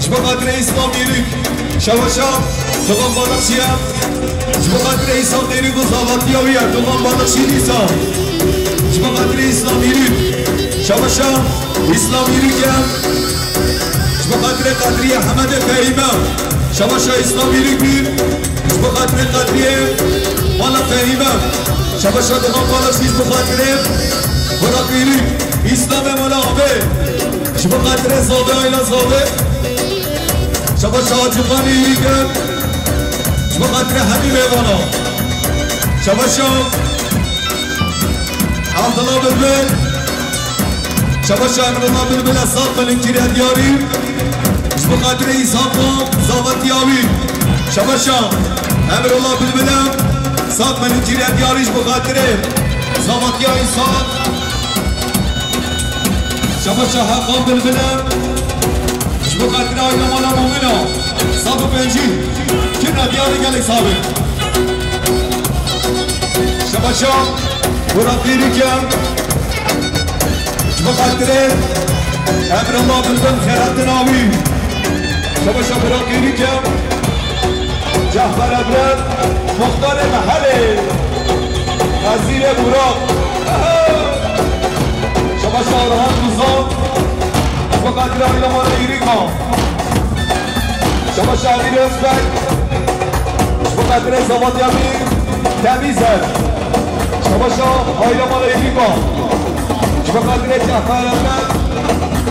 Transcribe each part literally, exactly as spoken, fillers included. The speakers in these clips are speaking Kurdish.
Ji bo xatirê Îslam Yîrîk, şebaşa Dogan Balıkçı ye. Ji bo xatirê Îslam Yîrîk û zavatiya wî ye, Dogan Balıkçı dîsa. Ji bo xatirê Îslam Yîrîk, şebaşa Îslam Yîrîk ye. Ji bo xatirê Qedriyê Hemedê Fehîme, şebaşa Îslam Yîrîk bî. Ji bo xatirê Qedriyê mala Fehîme, şebaşa Dogan Balıkçı, ji bo xatirê Burak Yîrîk, Îslamê mala Abê. Ji bo xatirê Zavê, aîla Zavê. Şebaşa Hacî Xanî Yîrîk e. Ji bo xatirê hemî mêvana. Şebaşa Abdullah Bilbil. Şebaşa Emrullah Bilbil e, sat melin kiriye diyarî. Ji bo xatirê Îsafo zavatiya wî. Şebaşa Emrullah Bilbil e, sat melin kiriye diyarî ji bo xatirê zavatiya Îsaf. Şebaşa Hakan Bilbil e. Ji bo xatirê aîla mala Mumina. Sed û pêncî. Kirna diyarî gelek sabê. Şebaşa Burak Yîrîk e. Ji bo xatirê Emrullah Bilbil xêratina wî. Şebaşa Burak Yîrîk e. Cehber Ebret, muxtarê mehelê, Xezîrê Burak. Şebaşa Orhan Duzan, ji bo xatirê aîla mala Yîrîka. Şebaşa Emîr Özbek, ji bo xatirê zavatiya wî Temîzer. Şebaşa aîla mala Yîrîka. Ji bo xatirê Cehfer Ebret,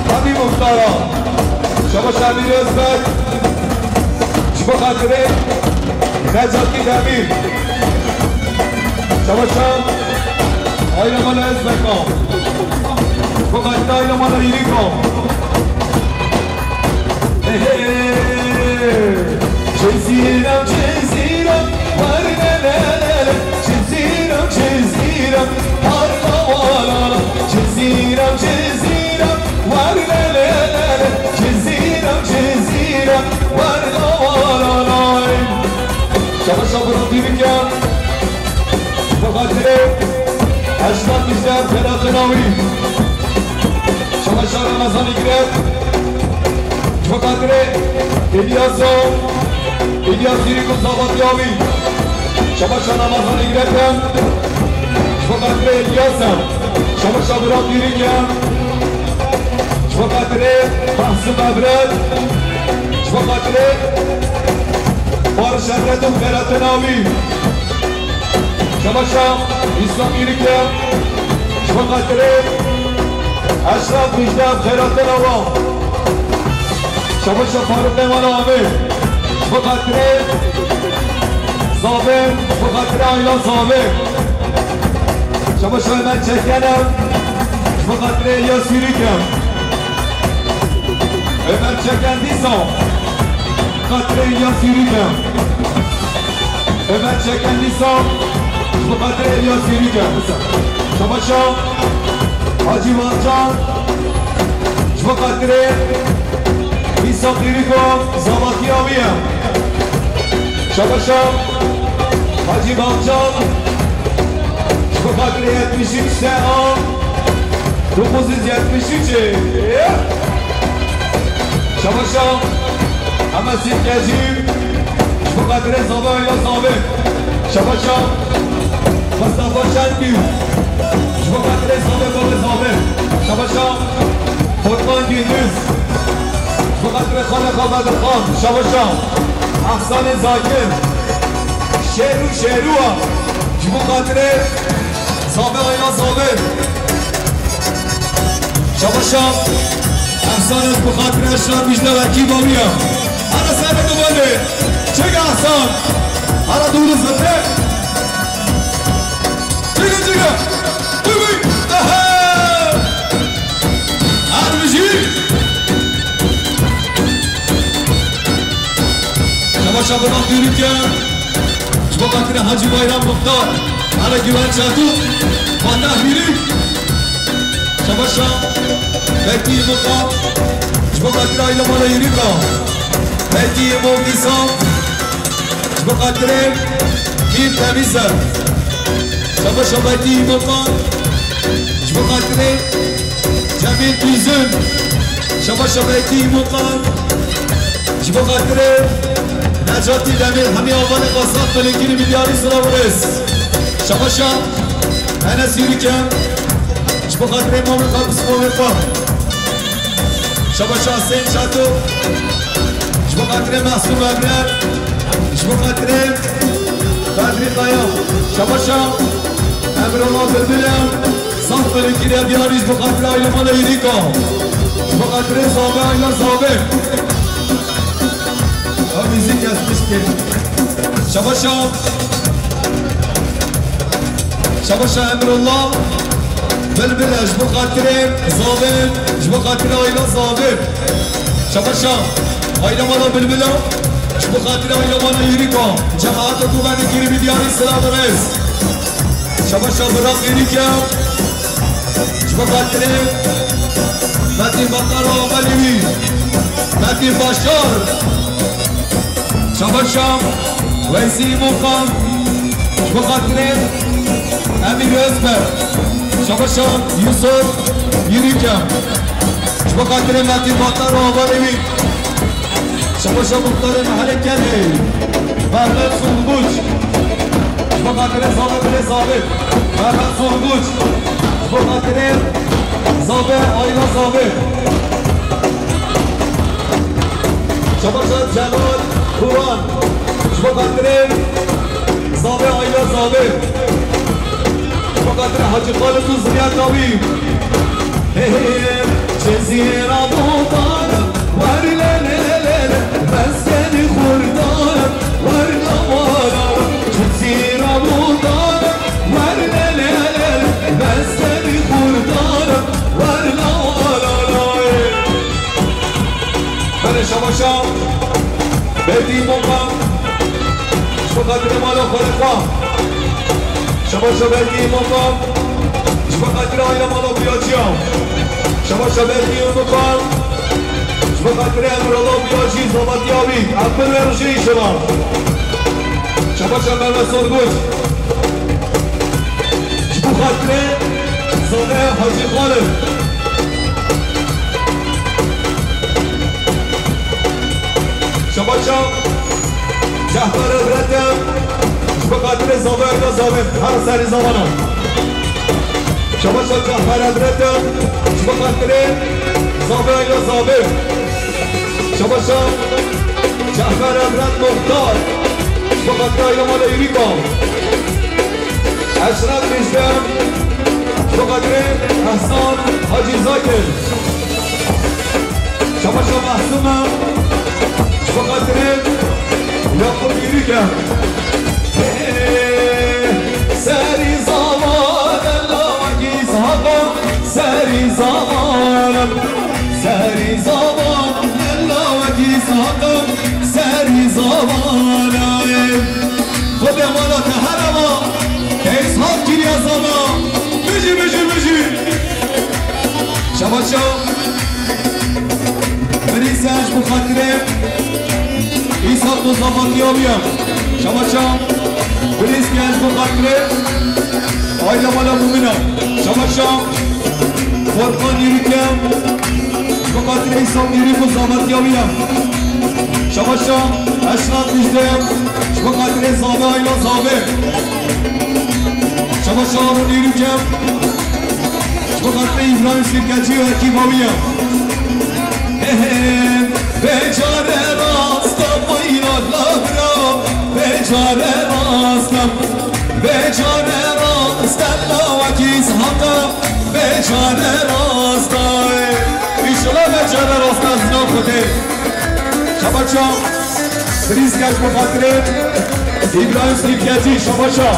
hemî muxtara. Şebaşa Emîr Özbek. Ji bo xatirê Necatî Demîr. Şebaşa aîla mala Özbeka. Ji bo xatirê aîla mala Yîrîka. Cizîrem, cizîrem, war le le le le. Cizîrem, cizîrem, har la wa la la. Cizîrem, cizîrem, war le le le le. Cizîrem, cizîrem, war la wa la la. Şebaşa Burak Yîrîk e. Ji bo xatirê Eşref Dijde, xêratina wî. Şebaşa Ramazan Îgret. Ji bo xatirê Îlyasa, Îlyas Yîrîk û zavatiya wî. Şebaşa Ramazan Îgret e. Ji bo xatirê Îlyasa. Şebaşa Burak Yîrîk e. Ji bo xatirê Mahsûm Ebret. Ji bo xatirê Barış Ebret û xêratina wî. Şebaşa Îslam Yîrîk e. Ji bo xatirê Eşref Dijde, xêratina wan. Şebaşa Farûqê mala Amê. Ji bo xatirê Zavê, ji bo xatirê aîla Zavê. Şebaşa Ömer Çeken e. Ji bo xatirê Îlyas Yîrîk e. Ömer Çeken dîsa. Xatirê Îlyas Yîrîk e. Ömer Çeken dîsa. Ji bo xatirê Îlyas Yîrîk e. Şebaşa Hacî Balcan. Ji bo xatirê Îsa Qîriko zavatiya wî ye. Şebaşa Hacî Balcan. Ji bo xatirê yetmiş üç sena, dokuz yüz yetmiş üç. Şebaşa Hemesî Kecî. Ji bo xatirê Zavê ya Zavê. Şebaşa Mustafa Şengül. Ji bo xatirê Zavê, Zavê, Zavê. Şebaşa Fatma Gündüz. Ji bo xatirê Xalê Xalê Bedirxan. Şebaşa Ehsanê Zakir. Şêrû Şêrû a. Ji bo xatirê Zavê, aîla Zavê. Şebaşa Ehsan, ez bi xatirê Eşref Dijde wekî bawî ya. Hara serê dibane. Çek Ehsan. Hara dûr zete. Çek, çek. Uy, uy. Aha. Her bijî. Şebaşa Burak Yürüken. Ji bo xatirê Hacî Bayram Muxtar, Hele Güven Çatuk, Fatah Yürük. Şebaşa Beyti Muxtar. Ji bo xatirê aîla mala Yürük a. Beyti Muxtar. Ji bo xatirê Mîr Temîzer. Şebaşa Beyti Muxtar. Ji bo xatirê Cemîl Tîzin. Şebaşa Beyti Muxtar. Ji bo xatirê Necatî Demîr, hemî avanê xwe saf, belê kirî milyarî silav û rêz. Şabaşa Enes Yûrîkem. Ji bo xatirê mamê xwe, pismamê xwe. Şabaşa Hüseyin Çato. Ji bo xatirê Mehsûm Ebrer. Ji bo xatirê Bedrî Kaya. Şabaşa Emrullah Bilbile. Saf belê kirî diyarî ji bo xatirê aîla mala Yûrîka. Ji bo xatirê Zabe, aîla Zabe. Ew muzîk kesmiş kir. Şabaşa. Şabaşa Emrullah Bilbile, ji bo xatirê Zabe, ji bo xatirê aîla Zabe. Şabaşa aîla mala Bilbile, ji bo xatirê aîla mala Yûrîka. Cemaeta ku benê kirî bi diyarî silav û rêz. Şabaşa Biraq Yûrîka. Ji bo xatirê Metîn Batar û amelî wî. Metîn Başar. Şabaşa Weysî Mokan. Ji bo xatirê Emîr Özber. Şabaşa Yusuf Yürüken. Ji bo xatirê Metîn Batar û amelî wî. Şabaşa muxtarê mehelê Kelê, Mehmet Sunguç. Ji bo xatirê Zabe, birê Zabe, Mehmet Sunguç. Ji bo xatirê Zabe, aîla Zabe. Şabaşa Celal Kuran. Ji bo xatirê Zabe, aîla Zabe. Ji bo xatirê Hacî Xalid û Ziya Dawî. Hey, hey, hey. Cezîra Botan, wer le le le le, meskenî xurdan, wer la wa la la. Cezîra Botan, wer le le le le, meskenî xurdan, wer la wa la la. Belê şabaşa. Berdî Mokan. Ji bo xatirê mala xwe li xwe. Şabaşa Berdî Mokan. Ji bo xatirê aîla mala Biyacî ya. Şabaşa Berdî Mokan. Ji bo xatirê Emrullah Biyacî, zavatiya wî. Em bin wê rojê înşallah. Şabaşa Mehmet Sorguç. Ji bo xatirê Zane Hacî Xalid. Şabaşa Cehfer Ebretem. Ji bo xatirê Zave, aîla Zave. Her serî Zavana. Şabaşa Cehfer Ebretem. Ji bo xatirê Zave, aîla Zave. Şabaşa Cehfer Ebret Muxtar. Ji bo xatirê aîla mala Yûrîka. Eşref Rîzdem. Ji bo xatirê Ehsan Hacî Zakir. Şabaşa Mehsûm e. Ji bo xatirê Yakup Yûrîke. Serî Zavan, ella wekî Îshaqê. Serî Zavan, serî Zavan, ella wekî Îshaqê. Serî Zavan. Xwedê mala te here ma, te Îshaq kiriye zava. Bijî, bijî, bijî. Şabaşa. Birîz e ji bo xatirê Îshaq û zavatiya wî ye. Şabaşa. Birîz e ji bo xatirê aîla mala Mumîna. Şabaşa. Furkan Yürüke. Ji bo xatirê Îshaq Yürük û zavatiya wî ye. Şabaşa Eşref Dijde. Ji bo xatirê Zave, aîla Zave. Şabaşa Harun Yürüke. Ji bo xatirê Îbrahîm Sirkecî û ekîba wî ye. He he. Bêçare rast e, weyla la bira. Bêçare rast e. Bêçare rast e, ella wekî Îshaqê. Bêçare rast e. Înşallah bêçare rast e, zina Xwedê. Şabaşa. Birîz e ji bo xatirê Îbrahîm Sîrkecî, şabaşa.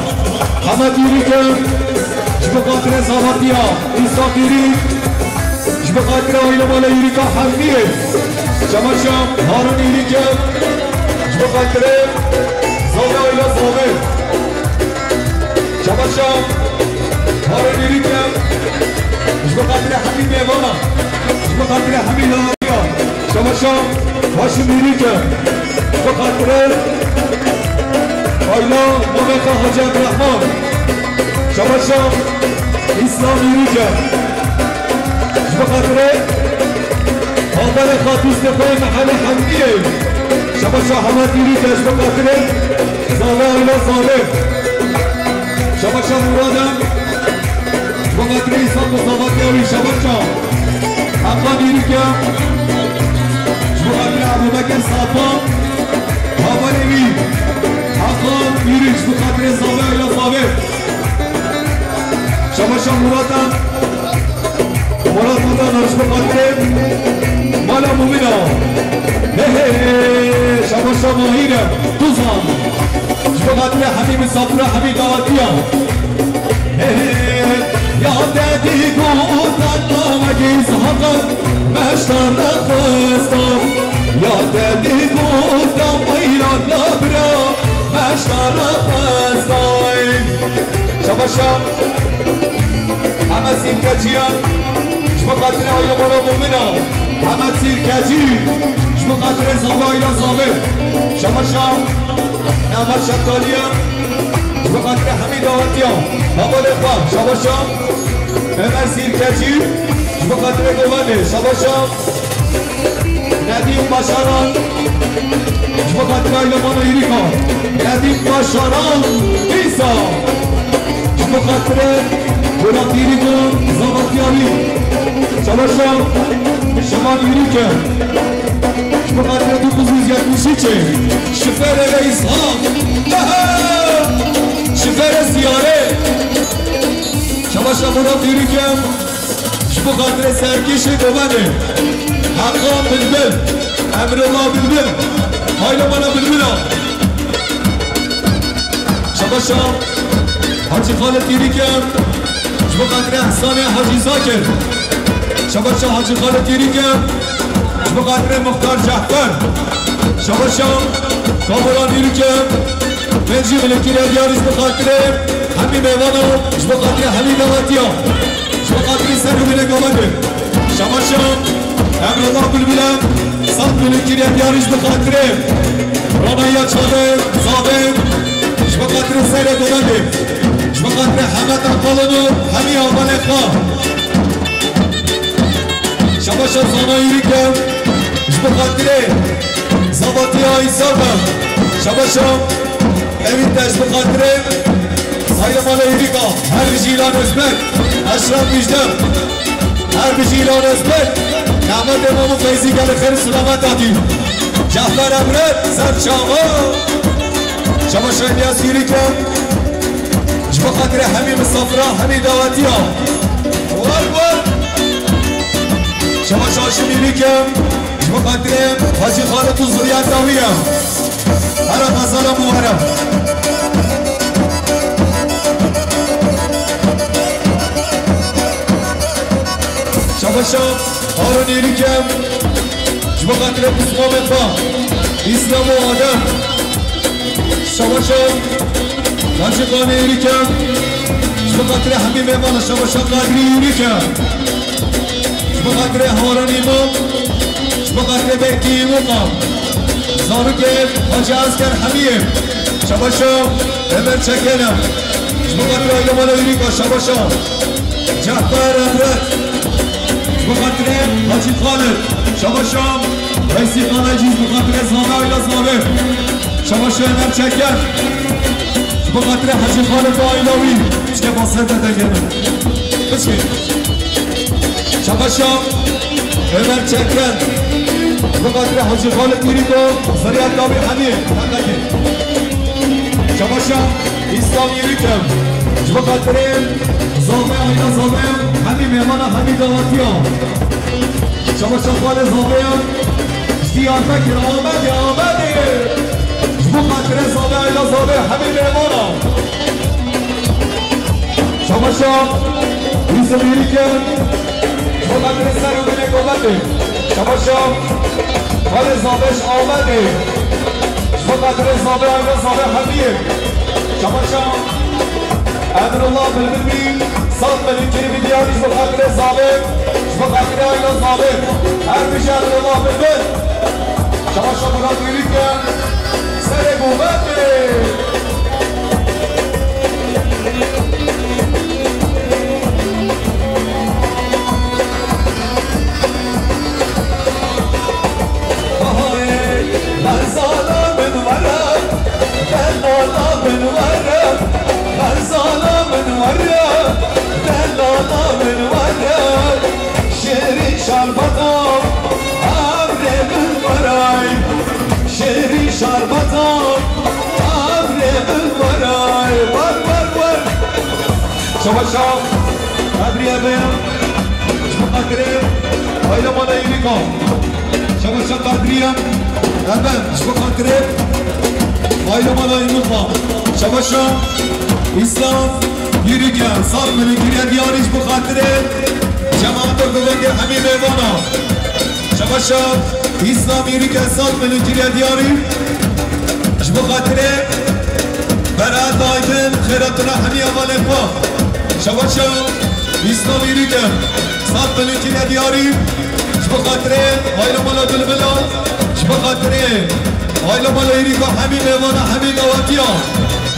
Hemed Yûrîke, ji bo xatirê zavatiya Îshaq Yûrîk, ji bo xatirê aîla mala Yûrîka Hemdiyê. Şabaşa Harun Yûrîke, ji bo xatirê Zave, aîla Zave. Şabaşa Harun Yûrîke, ji bo xatirê hemî mêvana, ji bo xatirê hemî lawaniya. Şabaşa Haşim Yûrîke, bi xatirê aîla Mameka Hacî Ebdurehman. Şabaşa Îslam Yûrîke, ji bo xatirê Haberê Xatû Stefayê Mehelê Hemdiyê. Şahemet Yürükeş bi xatirê Zave Ayla Zave. Şabaşa Muradan. Ji bo xatirê Îsa Mustafa Diyawî, şabaşa. Hakan Yürüke. Ji bo xatirê Ebubekir Sapa. Havalê wî. Hakan Yürük, ji bo xatirê Zave Ayla Zave. Şabaşa Murata. Murat Murata, ji bo xatirê mala Mumina. He he, şabaşa Mahîre. Tuzan. Ji bo xatirê hemî misafira, hemî dawetiya. He he, ya te dî gotan namegî Îshaqan, meşta nexwesta. Ya te dî gotan weyran nabira, meşta nexwesta. Şabaşa. Heme sîrkeciyan, ji bo xatirê Ayla Mala Mumina. Heme sîrkecî, ji bo xatirê Zave Ayla Zave. Şabaşa. Nevat Şeftaliyan, ji bo xatirê hemî dawetiyan. Hevalê xwe, şabaşa. Ömer Sîrkecî, ji bo xatirê govendê, şabaşa. Nedîm Başaran, ji bo xatirê Ayla Mala Yirîka. Nedîm Başaran, Îsa, ji bo xatirê Murat Yirîka, Zavat Yarî. Şabaşa, Şemal Yirîke. Ji bo xatirê dokuz yüz yetmiş üç ê. Şifere Reis ha. Şifere Siyare. Şabaşa Murat Yirîke. Ji bo xatirê serkêşê govendê. Hakan Bilbil, Emrullah Bilbil, Hayla Mala Bilbila. Şabaşa Hacı Xalid Yirîke, ji bo xatirê Ehsanê Hacı Zakir. Şabaşa Hacı Xalid Yirîke, ji bo xatirê Muxtar Cehfer. Şabaşa Kamuran Yirîke, Fevzi Bilekî Redyarî, ji bo xatirê hemî mêvanan, ji bo xatirê hemî dawetiyan. Ji bo xatirê ser û binê govendê. Şabaşa Emrullah Bilbile, sed Bilekî Redyarî, ji bo xatirê Ronaya Çavê, Zavê, ji bo xatirê serê govendê. Ji bo xatirê heme teqalin û hemî avanê xwe. Şabaşa Zana Yirîke, ji bo xatirê Zavatiya Îsa be. Şabaşa Evîn te, ji bo xatirê Hayla Mala Yirîka, her bijî Îlan Özbek, Eşref Müjdem, her bijî Îlan Özbek, Nehmetê Mamo Feyzî gelê xêr û selamet hatî. Cehfer Emret, ser çava. Şabaşa Îlyas Yirîke, ji bo xatirê hemî misafira, hemî dawetiya. War war. Şabaşa Haşim Yirîke, ji bo xatirê Hacî Xalid û zuriyeta wî ye. Here xezala muharem. Şabaşa Harun Yirîke, ji bo xatirê Muslamê xwe, Îslam û Adem. Şabaşa Hacî Xanê Yirîke, ji bo xatirê hemî mêvanan, şabaşa Qadrî Yirîke. Ji bo xatirê Haran Îmam, ji bo xatirê Bekî Îmam, zarokê Hacî Esker hemiyê, şabaşa Ömer Çekene, ji bo xatirê Ayla Mala Yirîka, şabaşa Cehber Emret, ji bo xatirê Hacî Xalid, şabaşa Veysî Xanecî, ji bo xatirê Zave Ayla Zave, şabaşa Ömer Çeken, ji bo xatirê Hacî Xalid Ayla wî, piçke basete dengê min. Piçke. Şabaşa Ömer Çeken. Ji bo xatirê Hacî Xalid Yirîko, zeriyet navê hemî, hemdekê. Şabaşa Îslam Yirîke. Ji bo xatirê Zame, Ayna Zame, hemî mêvana, hemî dawetiya. Şabaşa xalê Zame. Ji Diyarbekir, Amedê, Amedê. Ji bo xatirê Zame, Ayna Zame, hemî mêvana. Şabaşa Yusuf Yirîke, ji bo xatirê ser û binê kometê. Şabaşa xalê Zabeş Amedê, ji bo xatirê Zabe, Ayna Zabe hemiyê. Şabaşa Emrullah Bilbilbî, sed milî kirî vî diyarî, ji bo xatirê Zabe, ji bo xatirê Ayna Zabe. Her bijî Emrullah Bilbil. Şabaşa Murat Yirîke, serê kometê. Şabaşa Kadriye Bey, ji bo xatirê aile mala Yirîka. Şabaşa Kadriye Bey, ji bo xatirê aile mala Yirîka. Şabaşa İslam Yirîke, sat milî kiriye diyarî ji bo xatirê cemaata guvendê hemî mêvana. Şabaşa İslam Yirîke, sat milî kiriye diyarî ji bo xatirê Berat Aydin, xêratina hemî hevalên xwe. Şabaşa İslam Yirîke, sat milî kiriye diyarî ji bo xatirê aile mala Bilbila, ji bo xatirê aile mala Yirîka, hemî mêvana, hemî dawetiya.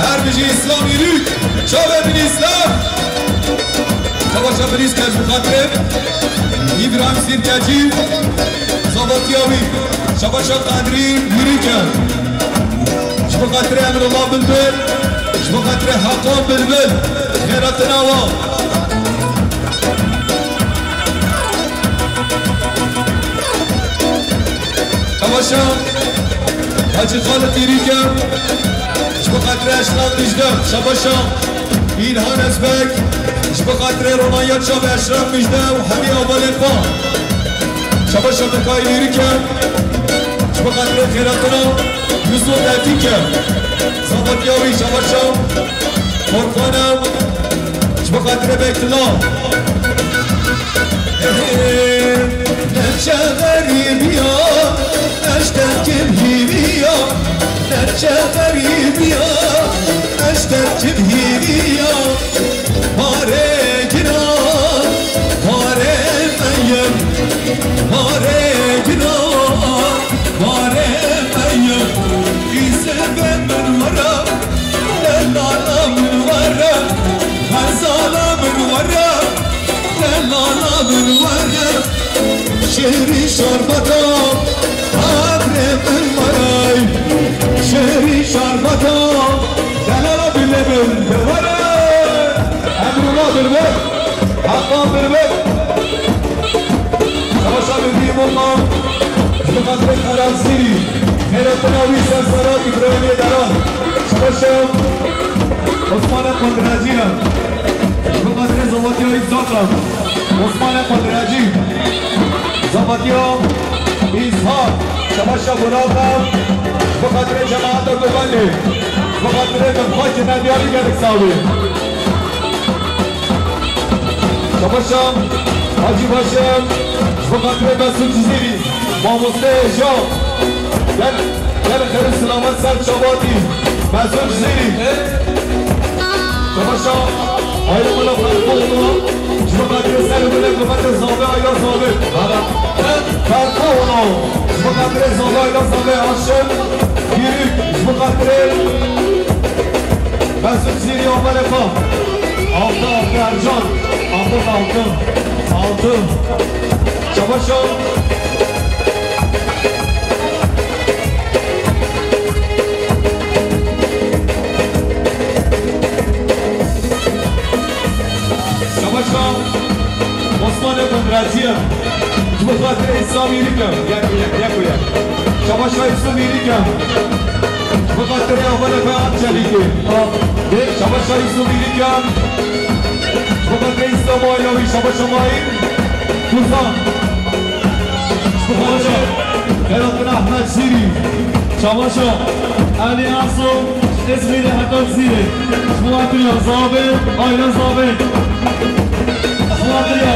Her bijî İslam Yirîk, çavê min İslam. Şabaşa Birîz Keç bi xatirê Îbrahîm Sîrkecî, zavatiya wî. Şabaşa Qedrî Yirîke. Ji bo xatirê Emrullah Bilbil, ji bo xatirê Hakan Bilbil, xêratina wan. Şabaşa Hacî Xalid Yirîke, ji bo xatirê Eşref Dijde. Şabaşa Îlhan Ezbek, ji bo xatirê Ronaya Çav, Eşref Dijde û hemî hevalên xwe. Şabaşa Mikaîl Yirîke, ji bo xatirê xêratina Yusuf Etîke. Zavatiya wî. Şabaşa Korkana, ji bo xatirê Beytullah. Neçe xerîbiya, ez derkim hîviya. Neçe xerîbiya, ez derkim hîviya. Parê gina, parê me ye. Parê gina, parê me ye. Îsê be min were. Delala min were, xezala min were, delala min were. Şêrî şarbata, xatirê min were, şêrî şarbata. Delala dilê min de were, Emrullah Bilbil, Hakan Bilbil. Şabaşa Bilbil Molla, ji bo xatirê Xerazîrî, xêratina wî ser sera Îbrahîmê Delal. Şabaşa Osmanê Qundiracî ye. Ji bo xatirê zavatiya Îshaq e. Osmanê Qundiracî. Zavatiya Îshaq. Şabaşa Gulab e. Ji bo xatirê cemaeta Guvendê. Ji bo xatirê min xwe kine diyarî gelek sax bî. Şabaşa Hacî Başe, ji bo xatirê Mesûd Cizîrî, mamoste hêja. Gel, gel xêr û silamet ser çavatî. Mesûd Cizîrî. Şabaşa aile mala Ferqoğlu, ji bo xatirê ser û binê qûmetê zavê aila zavê. Ferqoğlu, ji bo xatirê zavê aila zavê Haşim Gîrîk, ji bo xatirê Mesûd Cizîrî, amelê xwe. Altı, altı Ercan. Altı, altı. Altı. Şabaşa. Şabaşa. Osmanê Qundiracî ye. Ji bo xatirê Îslam Yirîke. Yek, yek, yek, yek. Şabaşa Îslam Yirîke. Ji bo xatirê Avalê Feyyaz Çelîkê. Şabaşa Îslam Yirîke. Ji bo xatirê Îslam Ayawî. Şabaşa Mayî. Kusa. Ji bo xatirê Xelatîn Ahmet Şîrî. Şabaşa Elî Aso. Îzmîrê heta Cizîrê. Ji bo xatirê zavê, aile zavê. Ji bo xatirê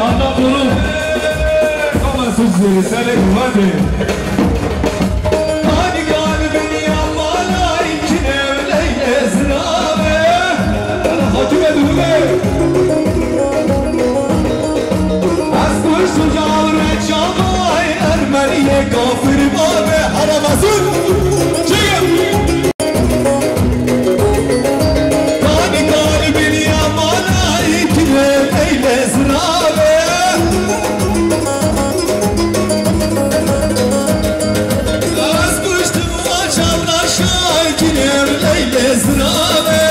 Ata Torun. Ka Mesûd Cizîrî, serê guvendê. Hadi kalbini yapma, laikine Leylê zinabe. Hatime durume. Ez kuştum cavre çavay Ermeniye kafir babe. Hara Mesûd. Çekin. Kani kalbin yamana ikine Leylê zinabe. Ez kuştum açan aşağı ikine Leylê zinabe.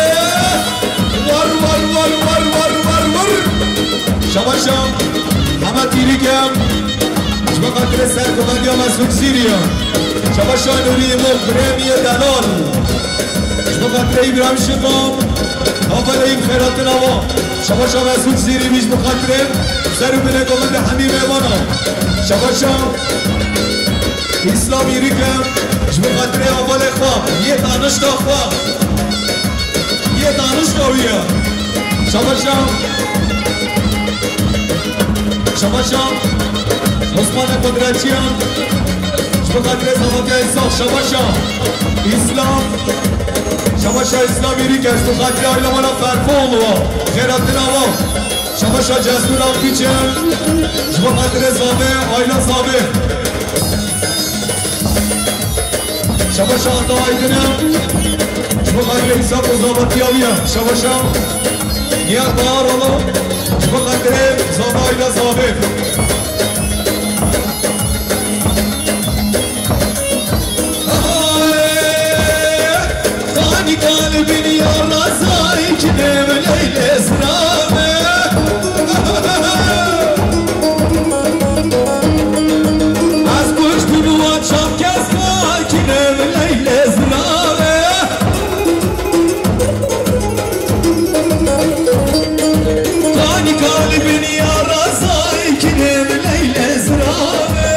Var, var, var. Şabaşa Hemed Yirîke. Ji bo xatirê sergovendiya Mesûd Cizîrî ye. Şabaşa Nûrî Îmo, Birêmiyê Delal. Ji bo xatirê Îbrahîm Şifa. Aferê xêratina wan. Şabaşa Mesûd Zîrî wî ji bo xatirê ser û binê govendê hemî mêvanan. Şabaşa Îslam Îrîke ji bo xatirê hevalê xwe, yê tanişta xwe, yê tanişta wî ye. Şabaşa, şabaşa Osmanê Qudretçiyan ji bo xatirê Zavatya Îslam. Şabaşa Îslam, şabaşa Îslam Îrîke ji bo xatirê aîla wana Ferfoğlu, xêratina wan. Şabaşa Cesûr Akpiçe ji bo xatirê Zavê, aîla Zavê. Şabaşa Ata Aydin'e ji bo xatirê Îsa ku Zavatiya wî ye. Şabaşa Niyar Bahar oğlu ji bo xatirê Zava, aîla Zavê. Xanî kalbin ya razay kilim leylê zirame. Ez kuştim wa çap kes kilim leylê zirame. Kanî kalbin ya razay kilim leylê zirame.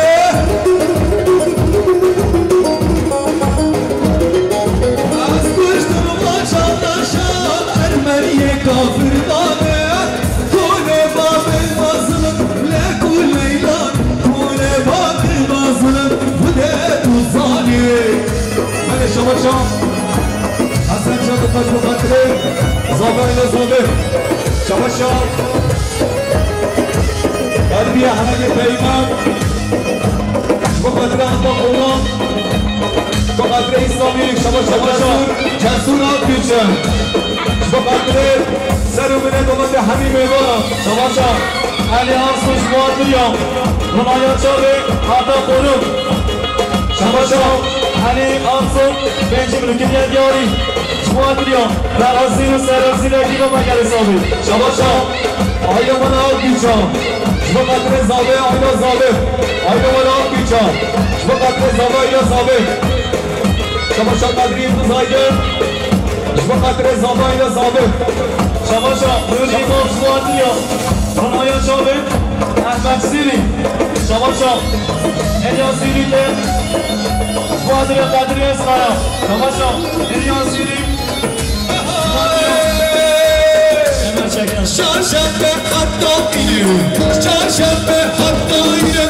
Ez kuştim va çavdaşa Ermeniyê kafir dane. Kule babê mazlum le ku Leyla, kule babê mazlum bu de tu zanî. Hadi şabaşa. Hasan Can Taş bu xatirê Zava ile Zave. Şabaşa. Kalbiye Hemedê Peyman. Ji bo xatirê Ata Qolan, ji bo xatirê Îslamî, şabaş, şabaş, Cesûr Akgüçe. Ji bo xatirê ser û binê domatê hemî mêvanan, şabaşa. Elî Arsun ji bo hatiriya. Ronaya çavê Ata Qolan. Şabaşa. Elî Arsun, pêncî bin û kiriye diyarî. Ji bo hatiriya Berazî û Serazî Legî ve megerê Zavê. Şabaşa. Aîla wana Akgüçe. Ji bo xatirê Zavê, aîla Zavê. Aîla wana Akgüçe. Ji bo xatirê Zavê, aîla Zavê. Şabaşa Kadrî Yildiz Aydin. Ji bo xatirê Zavê, aîla Zavê. Şabaşa Rûnî Bab ji bo hatiriya Ronaya çavê Ehmed Sîrî. Şabaşa Elyas Sîrî ke ji bo hatiriya Kadrî Eskaya. Şabaşa Elyas Sîrî. Çarşembe hatta îro, çarşembe hatta îro,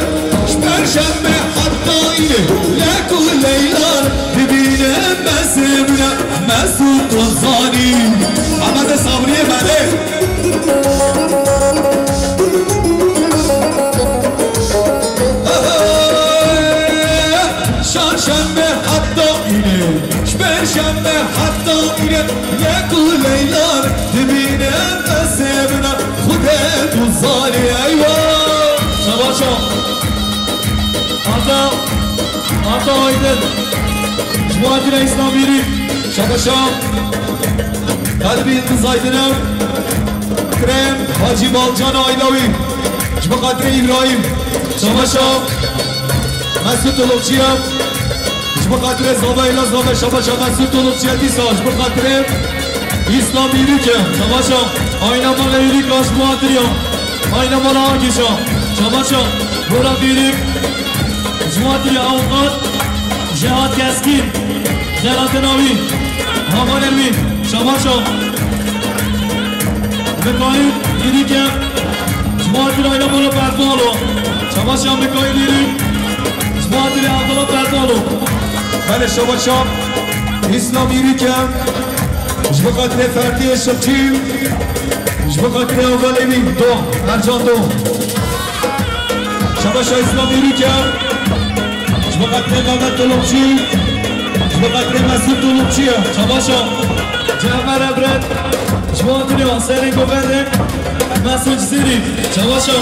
ji perşembe hatta îro, lek û leylan dibîne mezimne, Mesûd tu zanî. Ahmet Sabriye Mele. Çarşembe hatta îro, ji perşembe hatta îro, lek û leylan dibîne mezimne, Xwedê tu zanî, eywa. Şabaşa. Ata, Ata Aydin. Ji bo hatira Îslam Bîrî. Şabaşa. Kalbî Yildiz Aydin e. Krem Hacî Balcan aîla wî. Ji bo xatirê Îbrahîm. Şabaşa. Mesûd Tulukçiye. Ji bo xatirê Zava êla Zava, şabaşa Mesûd Tulukçiye dîsa. Ji bo xatirê Îslam Îrîk e. Şabaşa. Ayna mala Îrîk a ji bo hatiriya. Ayna mala Akîşa. Şabaşa. Burak Îrîk. Ji bo hatiriya avukat. Cihat Keskin. Xêratina wî. Havanên wî. Şabaşa. Mikaîl Yirîke. Ji bo hatira Îlabala Pertalo. Şabaşa Mikaîl Yirîk. Ji bo hatira Abdullah Pertalo. Belê şabaşa. Îslam Yirîke. Ji bo xatirê Ferdî Işıkçı. Ji bo xatirê hevalê wî. Do. Ercan Do. Şabaşa Îslam Yirîke. Ji bo xatirê Mehmet Tulukçî, ji bo xatirê Mesûd Tulukçî ye. Şabaşa. Cafer Ebret, ji bo hatiriya serê govendê Mesûd Cizîrî. Şabaşa.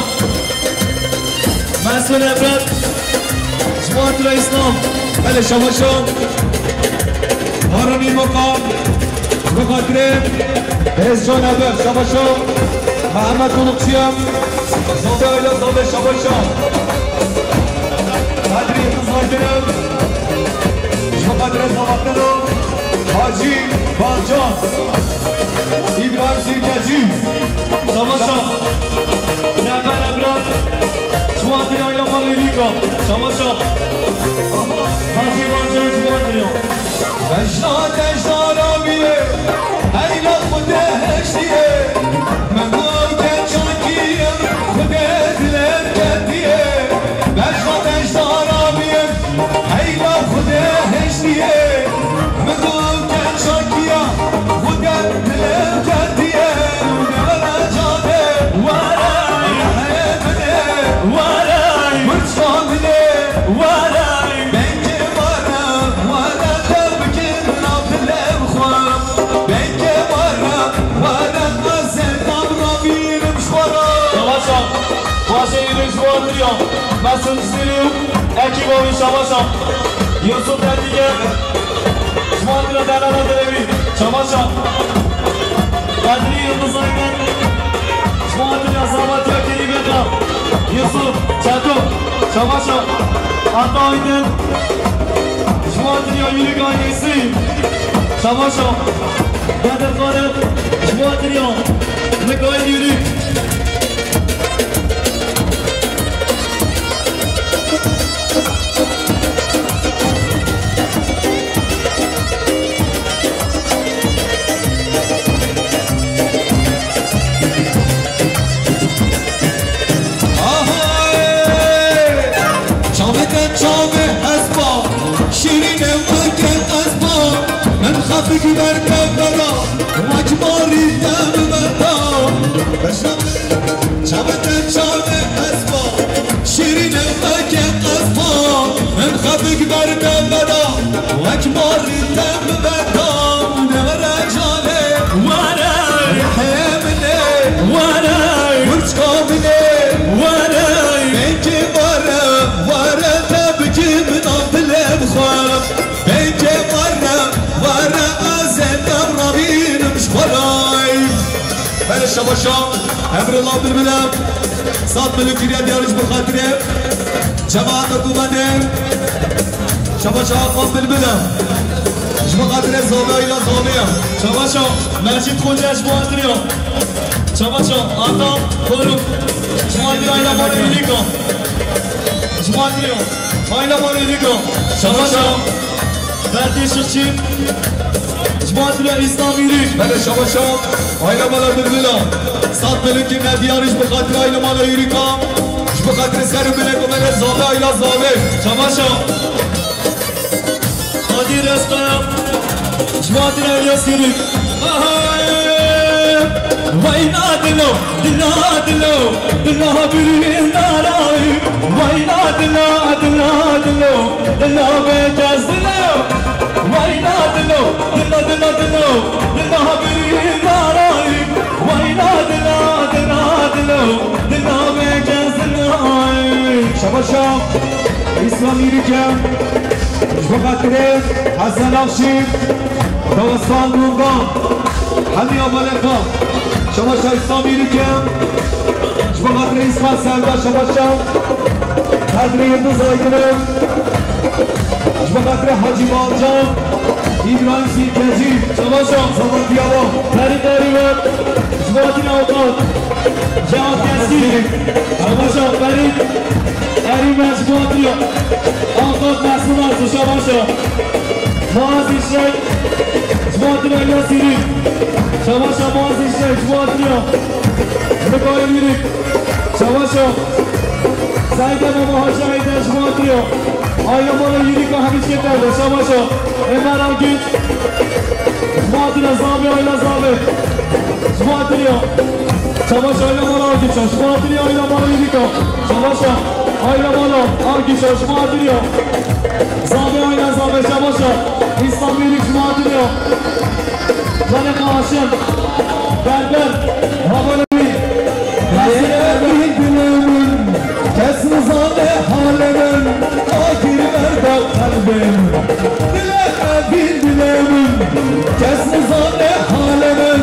Mesûd Ebret, ji bo hatira Îslam. Belê şabaşa. Harun Îmoka. Ji bo xatirê Hêzcan Eber, şabaşa. Mehmet Ulukçiye. Zade Ayla, Zade şabaşa. Kadrî Yıldız Aydın'ın. Ji bo xatirê Zavatino. Hacî Balcan. Îbrahîm Sîrkecî. Savaşa. Cafer Ebrar. Ji wan diyayla malê Rîka. Savaşa. Hacî Bancir ji wan diya. Bejna te ji dara bîye. Heyla Xwedê heştiye. Min got ke çakiye. Xwedê dilê ketiye. Bejna te ji dara bîye. Heyla Xwedê heştiye. Min got ke çakiya Xwedê dilê ketiye. Were canê, were hemine, were kurçka min ê, were bengê were, were te bikin nav dilê xwe. Bengê were, were ez ê nav rabînim ji xwe re. Savaşa, Xwazê yî ji wan diriya, Mesut Zîlî û ekîba wî, Savaşa. Yusuf Tetige, ji wan diriya, Delala Dilewî, Savaşa. Bedrî Yıldız Aydın, ji wan diriya, Zabatiya Kerîmeta, Yusuf Çeto, Savaşa. Ata Aydın, ji wan diriya, Yürük Ailesi, Savaşa. Bedir Tarık, ji wan diriya, Mikail Yürük. Ahê! Çavê te çavê hespa, şîrîne weke qespa, min xefik ber te bera. Wek marî te bibeta. Çavê te çavê hespa, şîrîne weke qespa. Min xefik ber te beda. Wek marî te bibeta. De were canê. Were. Rihê min ê. Were. Kurçka min ê. Were. Pêkê were. Were te bikim nav dilê bixwe. Pêkê were, were ez ê dev rabînim ji xwe re. Belê şabaşa, Emrullah Bilbile, sat milûkî re diyar ji bi xatirê cemaeta ku bende. Şabaşa Abbas Bilbile, ji bi xatirê Zabe ila Zabe. Şabaşa Mecîd Xoce ji bo xatirê. Şabaşa Ata Koruk, ji bo xatirê Ayla Mara Yurîka. Ji bo xatirê. Ayla Mara Yurîka. Şabaşa. Bertê Şixçî. Ji bo xatirê Îslam Yurîk. Belê şabaşa. Ayla Mala Bilbila. Sat milûkî me diyar ji bi xatirê Ayla Mala Yurîka. Ji bi xatirê ser û binê ku me re Zabe Ayla Zabe. Şabaşa. Qadir Özkaya. Ji bo xatirê Elyas Yurîk. Aha! Vay nadilo, dilo, dilo, dilo birîndaray. Vay nadilo, dilo, dilo, dilo bêkes dilo. Vay nadilo, dilo, dilo, dilo, dilo birîndaray. Vay nadilo, dilo, dilo, dilo bêkes dilo. Şabaşa, Îslam Yurîke. Ji bo xatirê Hesen Avşîn, Dawestan Gungan, Hemiya Baleka, Şabaşa Îslam Yurîke, ji bo xatirê Îsmail Serdar, Şabaşa Kadrî Yıldız Aydın'ın, ji bo xatirê Hacî Balcan, Îbrahîm Sîrkecî, Şabaşa Zamantiya Wan. Ferîd Erî ve. Ji bo xatirê Avukat Cevat Kesî. Şabaşa Ferîd Erî me ji bo xatirê. Avukat Mesut Arsu, şabaşa. Muaz İşlek, ji bo xatirê Elyas Yurîk. Şabaşa Muaz İşlek, ji bo xatirê. Mikail Yurîk. Şabaşa. Zayda Mama Haşa Eyde, ji bo xatirê. Ayla Mala Yurîka hemî çiqê te be, şabaşa. Êmer Agil. Ji bo xatirê Zabe, Ayla Zabe. Ji bo xatirê. Şabaşa Ayla Mala Agil, ji bo xatirê Ayla Mala Yurîka. Şabaşa Ayla Mala Agil, ji bo xatirê. Zabe, Ayla Zabe, şabaşa. Îslam Yurîk, ji bo xatirê. Zalê Qaşim. Berber. Havalê wî. Dilê min, dilê min, kes nizane halê min, agir berda qelbê min. Dilê min, dilê min, kes nizane halê min,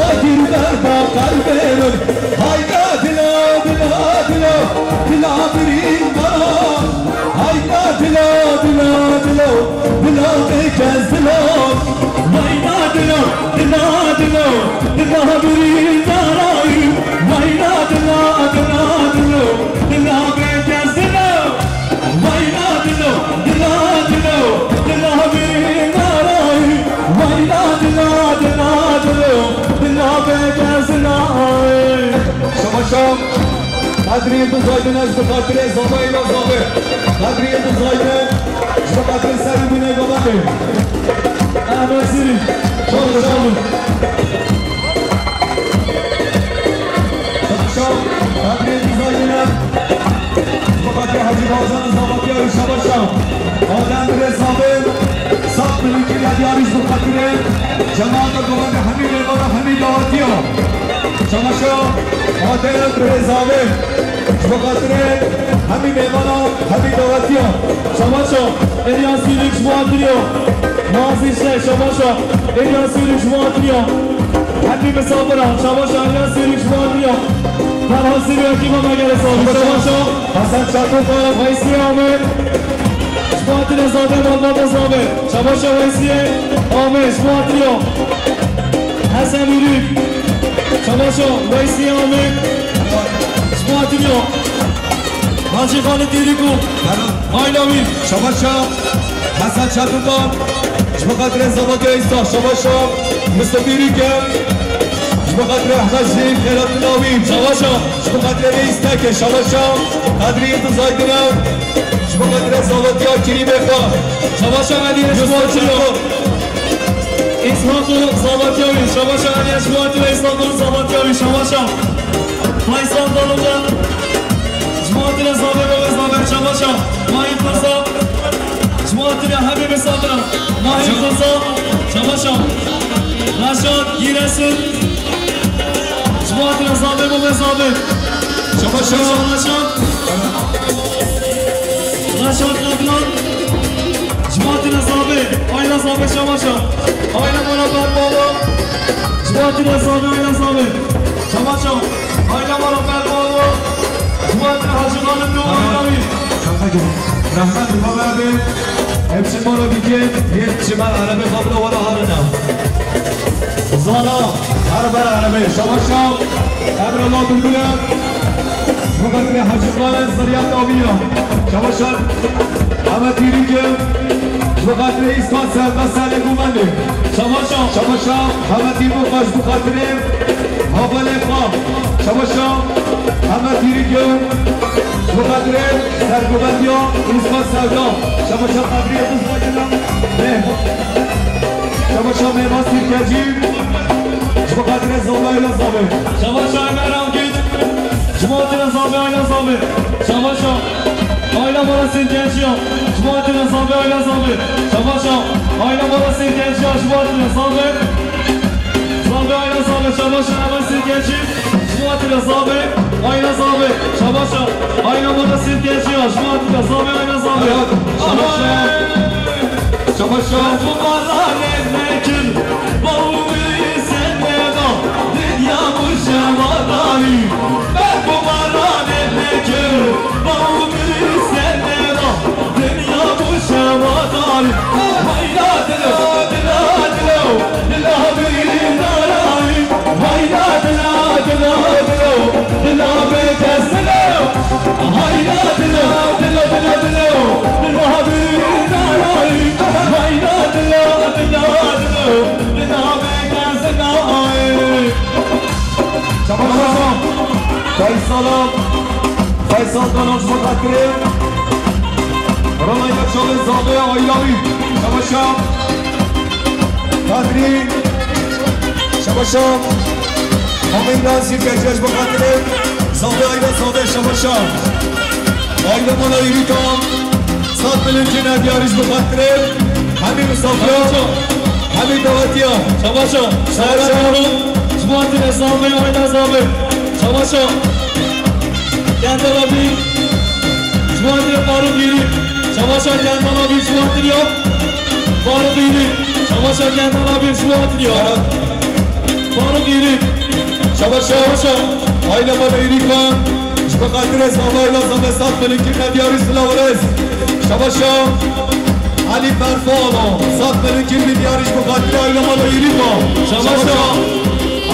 agir berda qelbê min. Hayda dila, dila, dila, dila birîn bana. Hayda dila, dila, dila, dila bêkes dila. Hayda dila, dila, dila, dila birîn bana. Vayna dila, dila, dilo, dila bê dezilo. Vayna dilo, dila, dilo, dila bê narayî. Vayna dila, dila, dilo, dila bê dezilo. Şabaşa, Qedrî Yildiz Aydin ez bi xatirê zavayê la zavê. Qedrî Yildiz Aydin, ji bo xatirê serî bûnê govendê. Ehmed Sirî, çok sağ olun. Şabaşa, Qedrî Yildiz Aydin, bi xatirê Hacî Barzan Zavatiya wî şabaşa. Adem Birê Zavê, sat milikî ya diyarî ji bi xatirê cemaata govendê hemî mêvana hemî dawetiya. Şabaşa, Adem Birê Zavê, ji bi xatirê hemî mêvana hemî dawetiya. Şabaşa, Elyas Yürük ji bo xatirê. Nazî Şe, şabaşa, Elyas Yürük ji bo xatirê. Hemî misafiran, şabaşa, Elyas Yürük ji bo xatirê. Ferhan Sirî, ekiba me gelek sağ olun. Şabaşa. Hasan Çakır'da. Veysiye Ahmet. Ji bo xatirê Zavê, malbata Zavê. Şabaşa Veysiye Ahmet, ji bo xatirê. Hasan Yürük. Şabaşa Veysiye Ahmet. Ji bo xatirê. Hacî Xalid Yürük û Ayla wî. Şabaşa. Hasan Çakır'da. Ji bo xatirê Zavatiya Îsa, şabaşa. Mustafa Yürük'e. Ji bo xatirê Ehmed Zîn, Xeyratullah wî. Şabaşa. Ji bo xatirê Reis Teke, şabaşa. Qedrî Yildiz Aydin'e. Ji bo xatirê Zavatiya Kirîmê xwe. Şabaşa Medîne, ji bo xatirê. Îshak û Zavatiya wî. Şabaşa Medîne, ji bo xatirê Îshak û Zavatiya wî. Şabaşa. Faysal Dalım'da. Ji bo xatirê Zavê, Zavê, şabaşa. Mahir Kırsa. Ji bo xatirê hemî misafiran. Mahir Kırsa. Şabaşa. Raşat Giresun. Ji bo xatirê Zavê, Zavê, Zavê. Şabaşa. Raşat. Raşat Adnan. Ji bo xatirê Zavê. Ayla Zavê, şabaşa. Ayla Mala Berbalo. Ji bo xatirê Zavê, Ayla Zavê. Şabaşa. Ayla Mala Berbalo. Ji bo xatirê Hacî Xalid û Ayla wî. Rehmet li baba be. Hepsi mala bikin. Yet çimen arabê xwe bila wala harina. Zana, her ber arabê. Şabaşa. Emrullah Bülbüle. Ji bo xatirê Hacî Xalid Ziryat Aviya. Şabaşa. Ahmet Yürük'e. Ji bo xatirê Îsmail Serba Salê Gumendê. Şabaşa. Şabaşa. Ahmet Yürük, ji bo xatirê Havalê xwe. Şabaşa. Ahmet Yürük'e. Ji bo xatirê sergovendiya Îsmail Sevda. Şabaşa Qedrî Yildiz Aydin. Şabaşa Mehmet Sirkeci. Ji bo xatirê Zavê, Ayla Zavê. Şabaşa Ömer Angiç. Ji bo xatirê Zavê, Ayla Zavê. Şabaşa. Ayla Mala Sirkeciya. Ji bo xatirê Zavê, Ayla Zavê. Şabaşa. Ayla Mala Sirkeciya. Ji bo xatirê Zavê. Zavê, Ayla Zavê. Şabaşa Mala Sirkeci. Ji bo xatirê Zavê, Ayla Zavê. Şabaşa. Ayla Mala Sirkeciya. Ji bo xatirê Zavê, Ayla Zavê. Şabaşa. Şabaşa. Baranê nekir, bawî seneda, dinya bu şevadarî. Berf û baranê nekir, bawî seneda, dinya bu şevadarî. Hayra dilo, dila dilo, dila bî narayî. Hayra dila, dila dilo, dila bê dezilo. Hayra dilo, dilo, dilo, dilo, dila bî narayî. Hayra dilo, dilo, dilo, dila bê dezilo. Şabaşa. Feysal'a. Feysal Kaloç bo xatirê Ronayda Çalê Zavê Ayla wî. Şabaşa. Qedrî. Şabaşa. Hamî Nazî Kecec bo xatirê Zavê Ayla Zavê. Şabaşa. Ayla Mala Yirîka. Sat bilincî ne diyarî ji bo xatirê hemî misafira, hemî dawetiya. Şabaşa. Şabaşa. Ji bo xatirê Zavê, Ayla Zavê. Şabaşa. Kendal abi. Ji bo xatirê Faruk Yirî. Şabaşa Kendal abi ji bo xatirê ya. Faruk Yirî. Şabaşa Kendal abi ji bo xatirê ya. Faruk Yirî. Şabaşa. Şabaşa. Ayla Mala Yirîka. Ji bo xatirê Zavê, Ayla Zavê, sat bilincî ne diyarî silav û rêz. Şabaşa. Elî Berfalo. Sat bilincî ne diyarî ji bo xatirê Ayla Mala Yirîka. Şabaşa. Şabaşa.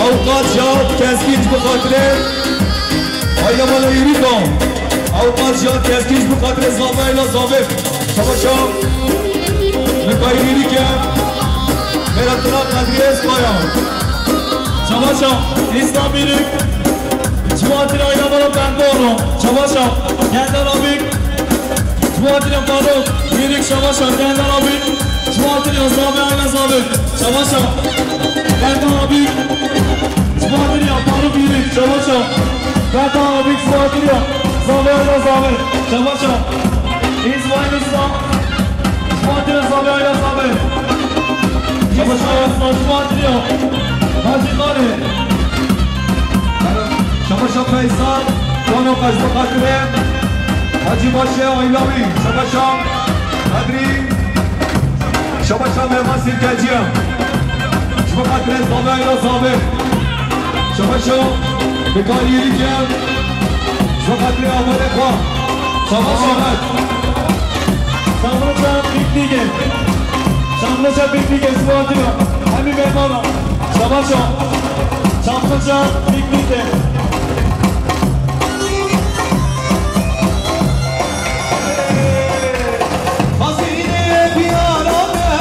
Ewqat Cihat Keskîn ji bo xatirê Ayla Mala Yûrîkan. Ewqat Cihat Keskîn ji bo xatirê Zavê Ayla Zavê. Şabaşa Mikaîl Yûrîke. Mêra Tira Qedrî Eskaya. Şabaşa Îslam Yûrîk. Ji bo xatirê Ayla Mala Bendoro. Şabaşa Genda Rabîk. Ji bo xatirê Faruk Yûrîk. Şabaşa Genda Rabîk. Ji bo xatirê Zavê Ayla Zavê. Şabaşa Genda Rabîk. Ji bo xatirê Faruk Yûrîk. Şabaşa Genda Rabîk. Ji bo xatirê Zavê Ayla Zavê. Şabaşa Îsmaîl Usta. Ji bo xatirê Zavê Ayla Zavê. Şabaşa Usta. Ji bo xatirê Hacî Xalê. Şabaşa Feysal, Kano Qaj, ji bo xatirê Hacî Başê Aylawî. Şabaşa Qedrî. Şabaşa Mehman Sirkeciya. Ji bo xatirê Zavê Ayla Zavê. Şabaşa Mikaîl Yûrîke. Ji bo xatirê amadê xwe. Şabaşa Ahmet. Şabaşa Piknîke. Şabaşa Piknîke, ji bo xatirê hemî mêvanan. Şabaşa. Şabaşa Piknîke. Xezînê diyara me,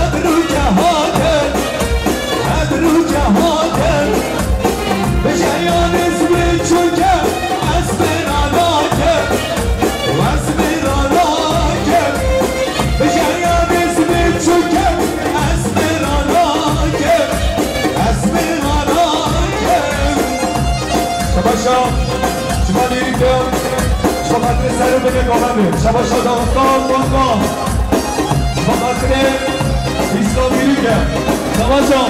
ebru cehadet, ebru cehadet. Bi jeyanê zibê çûke, ez mêra nake, ez mêra nake. Bi jeyanê zibê çûke, ez mêra nake, ez mêra nake. Şabaşa, ji bo Lîrîke, ji bo xatirê ser û binê Golemê. Şabaşa Daxistan, Banga. Ji bo xatirê Îslam Lîrîke. Şabaşa.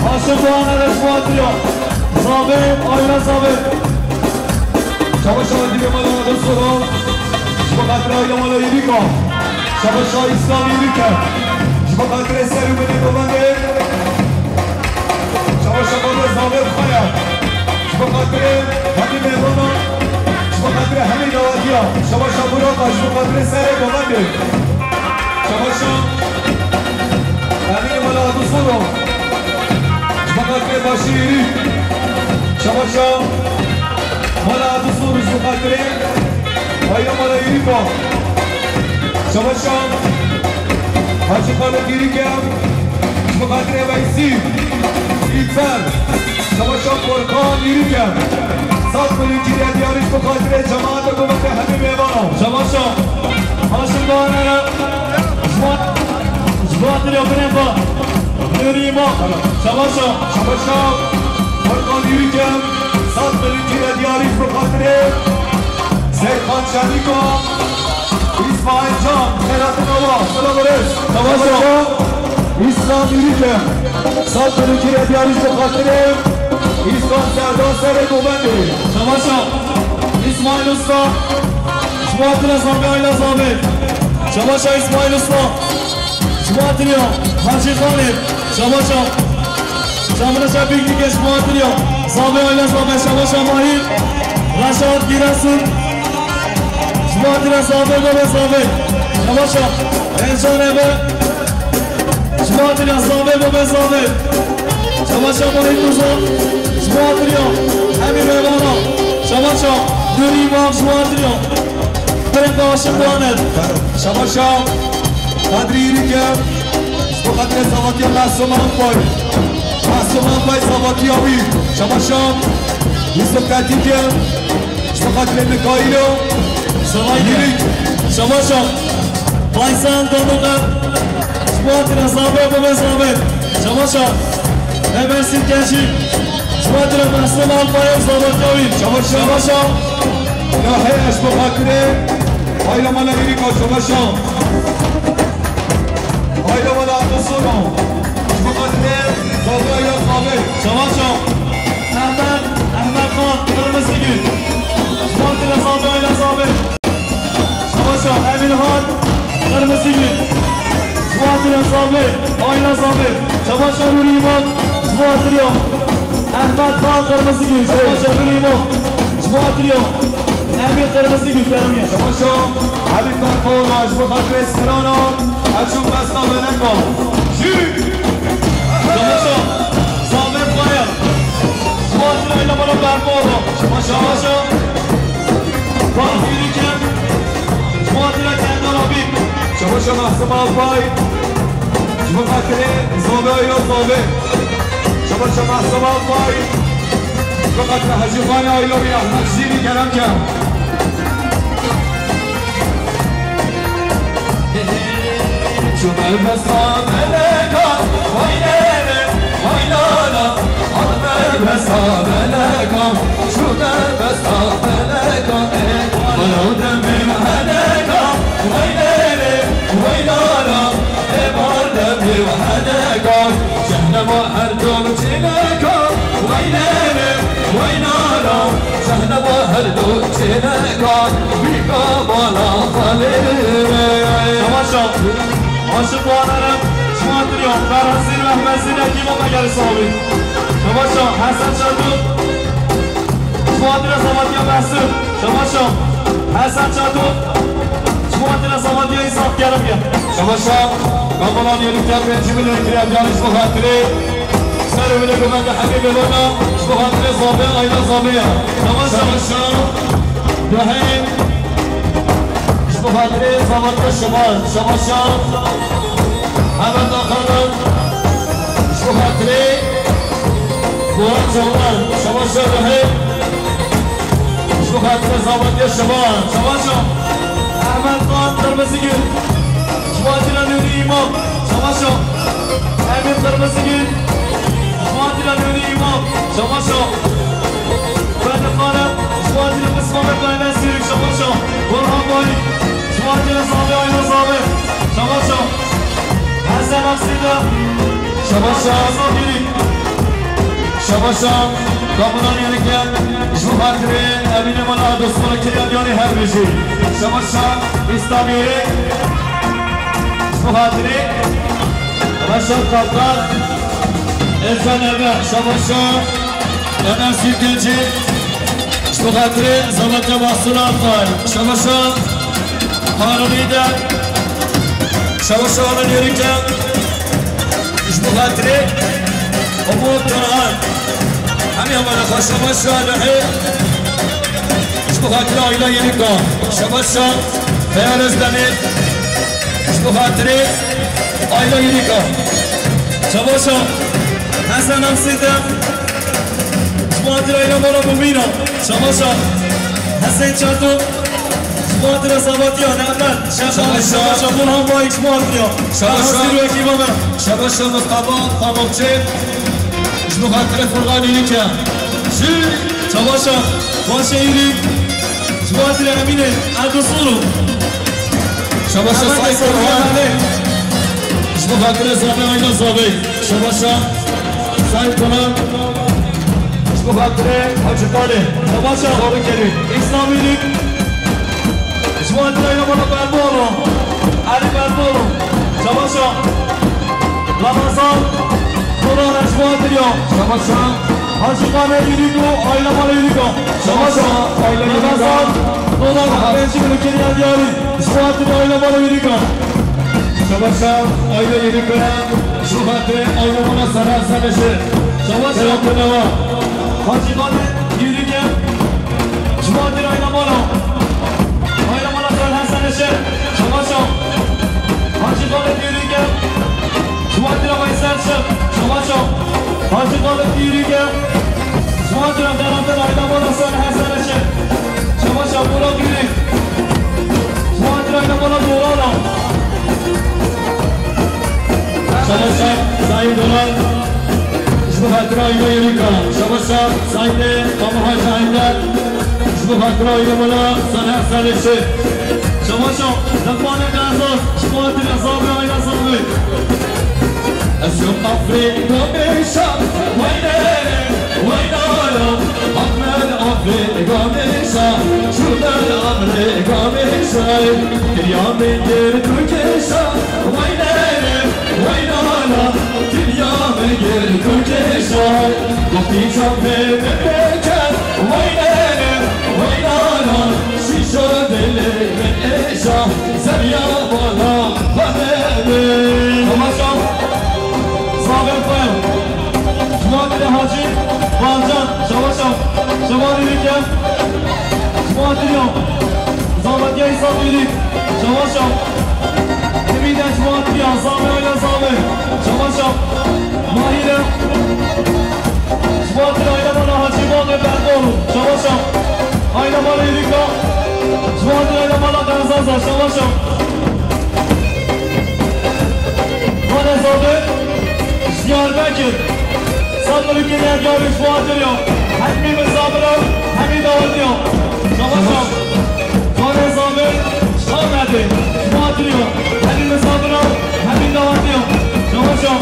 Haşim Doğan, ji bo xatirê Zavê, Ayla Zavê. Şabaşa Dîbe Mala Adil Soran. Ji bo xatirê Ayla Mala Lîrîka. Şabaşa Îslam Lîrîke. Ji bo xatirê ser û binê Golemê. Şabaşa Baba Zavê Xaya. Ji bo xatirê hemî mêvanan, ji bo xatirê hemî dawetiya. Şabaşa Buraka, ji bo xatirê serê Golemê. Şabaşa Emînê Mala Adil Soro. Ji bo xatirê Başê Yûrîk. Şabaşa Mala Adil Soro, ji bo xatirê Ayla Mala Yûrîka. Şabaşa Hacî Xalid Yûrîke. Ji bo xatirê Veysî Sîfer. Şabaşa Furkan Yûrîke. Sed milyon kiriye diyarî ji bo xatirê cemaeta ku veke hemî mêvanan. Şabaşa Haşim Doğan'a. Ji bo, ji bo xatirê binê xwe. Nûrî Îmam. Şabaşa. Şabaşa Furkan Yûrîke. Sed milyon kiriye diyarî ji bo xatirê Seyxan Çelîka. Îsmaîl Can, xêratina wa. Selam û rêz. Şabaşa. Îslam Yûrîke. Sed milyon kiriye diyarî ji bo xatirê Îskan Serdar serê Govendê. Şabaşa. Îsmaîl Usta. Ji bo xatirê Zavê Ayla Zavê. Şabaşa Îsmaîl Usta. Ji bo xatirê Hacî Xalê. Şabaşa. Şabaşa Piknîke, ji bo xatirê Zavê Ayla Zavê. Şabaşa Mahîr. Reşat Giresun. Ji bo xatirê Zavê, Bebe Zavê. Şabaşa. Ercan Ebe. Ji bo xatirê Zavê, Bebe Zavê. Şabaşa Mahîr Muza. Ji bo xatirê hemî mêvanan. Şabaşa Nûrî Mak, ji bo xatirê Birênda Haşim Doğaner. Şabaşa Kadrî Yûrîke. Ji bo xatirê zavatiya Mesûm Alpay. Mesûm Alpay zavatiya wî. Şabaşa Yusuf Ketîke. Ji bo xatirê Mikaîlo. Yûrîk. Şabaşa Faysal Donuka. Ji bo xatirê Zavê, Bebe Zavê. Şabaşa Eber Sirkeci. Ji bo xatirê Mesûm Alpay zavatiya wî. Şabaşa. Şabaşa. Ya hey, ji bo xatirê Ayla Mala Yûrîka. Şabaşa. Ayla Mala Adil Soro. Ji bo xatirê Zavê Ayla Zavê. Şabaşa. Mehmet, Mehmet Xan, Qırmızıgül. Ji bo xatirê Zavê Ayla Zavê. Şabaşa. Emirhan, Qırmızıgül. Ji bo xatirê Zavê Ayla Zavê. Şabaşa Nûrî Mak. Ji bo xatirê Mehmet Xan, Qırmızıgül. Şabaşa Nûrî Mak. Ji bo xatirê Emîr Qırmızıgül, kerem ye. Şabaşa Emîr Tarkona, ji bo xatirê strana, Açûk Besta Beleko. Jî. Şabaşa. Zavê Vay. Ji bo xatirê Zobe Aylo Zobe. Şaba şaba seba vay. Ji bo xatirê Hecî Xanê Aylo Rî Ehmed Jîrî kerem ke. Çûme besta meleka, vay nene, vay nana. Hatme besta meleka, çûme besta meleka, ê, bala demê heneka, vay nene, vay nana, ê, bala demê heneka, cehnema her dom çêneka, vay nene, vay nana, cehnema her dom çêneka, bîka bala xalê. Şaba şaba. Aşık Doğanlarım, Şumatriyo, Ferhazir ve Ahmet Zînekî bo me gelî sabî. Şaba şaba, Hesen Çato, Şumatriyo Samatya Mesut, şaba şaba, Hesen Çato, Şumatriyo Samatya İshak Kerem gel. Şaba şaba, Kamalan Yeniken ve Cemil Ekrem yarış bu hatırı. Ser öyle bu bende Habib Elona, bu hatırı Zabe, Ayla Zabe ya. Şaba şaba. Şaba şaba, Rahim. Ji bo xatirê zavatê şima, şaba şaba. Hemen bakalım. Ji bo xatirê Boran Çawlan, şaba şaba he. Ji bo xatirê zavatê şima, şaba şaba. Ahmet Doğan Kırmızıgül. Ji bo xatirê Nuri İmam, şaba şaba. Emin Kırmızıgül. Ji bo xatirê Nuri İmam, şaba şaba. Fetih Xanem, ji bo xatirê Misma Mehmet Nesîrî, şaba şaba. Burhan Bayik, ji bo xatirê Zabe Ayna Zabe, şaba şaba. Hesen Aksida, şaba şaba. Zafirî. Şaba şaba. Kapıdan yeniken, ji bo xatirê Emînê Mala Dostona Kiryan Yanî her bijî. Şaba şaba. İslam Yürek, ji bo xatirê Reşat Kaptan. Erkan Ebe, şaba şaba. Ömer Sirkeci, ji bo xatirê Zavatya Mahsûn Altay, şaba şaba. Harun Îder, şaba şaba Harun Yörüke, ji bo xatirê Umut Turhan. Hemî hevala xwe şaba şaba Lihê, ji bo xatirê Ayla Yenikan, şaba şaba Feyyaz Özdemir, ji bo xatirê Ayla Yenikan, şaba şaba Hesen Akside. Ji bo xatirê Ayla Mala Mumîna, şaba şaba. Hesen Çato, ji bo xatirê Zavatiya Nehmet, şaba şaba. Şaba şaba Burhan Bayik, ji bo xatirê ya. Şaba şaba. Hazir wekî baba. Şaba şaba Mustafa Pamukçi, ji bo xatirê Furkan Yeniken. Şaba şaba. Baş Yeniken. Ji bo xatirê Emînê Erdoğan. Şaba şaba Sayın Burhan. Ji bo xatirê Zabe Ayna Zabe. Şaba şaba Sayın Burhan. Ji bo xatirê Hacı Kale. Şaba şaba. Doğru gelin. İslam Yeniken. Ji bo xatirê Ayna Bala Berbolo. Ali Berbolo. Şaba şaba. Ramazan. Kur'an ji bo xatirê ya. Şaba şaba. Hacı Kale Yürüko, Ayla Bala Yürüko. Şaba şaba. Ayla Yürüko. Ramazan. Kur'an. Beşik Ülkeri Yadiyari. Ji bo xatirê Ayla Mala Yûrîka. Şaba şaba Ayla Yûrîka. Ji bo xatirê Ayla Mala Sara Seneşe. Şaba şaba. Selam Tenawa. Hacî Xalid Yûrîke. Ji bo xatirê Ayla Mala. Ayla Mala Sara Seneşe. Şaba şaba. Hacî Xalid Yûrîke. Ji bo xatirê Veysel Şık. Şaba şaba. Hacî Xalid Yûrîke. Ji bo xatirê Ferhatê Ayla Mala Sara Seneşe. Şaba şaba Burak Yûrîk. Ji bo xatirê Ayna Mala Dorana. Şaba şaba Sayın Doran. Ji bo xatirê Ayna Yûrîka. Şaba şaba Sayın Mama Hacı Aynder. Ji bo xatirê Ayna Mala Sara Seneşe. Şaba şaba Lekmanê Gazoz. Ji bo xatirê Zabi Ayna Zabi. Ez yom Afrika meşa, vay nene, vay nana, Ahmet Afrika meşa, şudan Afrika meşa, kirya min gir tu keşa, vay nene, vay nana, kirya min gir tu keşa, goftî çavê min pêker, vay nene, vay nana, şîşo dilê min êşa, zerya bala xwe nebe. Temaşa. Zaber Kaya. Ji bo xatirê Hacî Balcan, şaba şaba. Şaba Yûrîke. Ji bo xatirê Zavatya Îsa Yûrîk. Şaba şaba. Hemî de ji bo Şabaşa. Vanê Zabi, Diyarbekir. Samlukê Diyarbekir Fuatiriya. Hemî misafira, hemî dawetiya. Şabaşa. Vanê Zabi, Amedê. Fuatiriya. Hemî misafira, hemî dawetiya. Şabaşa.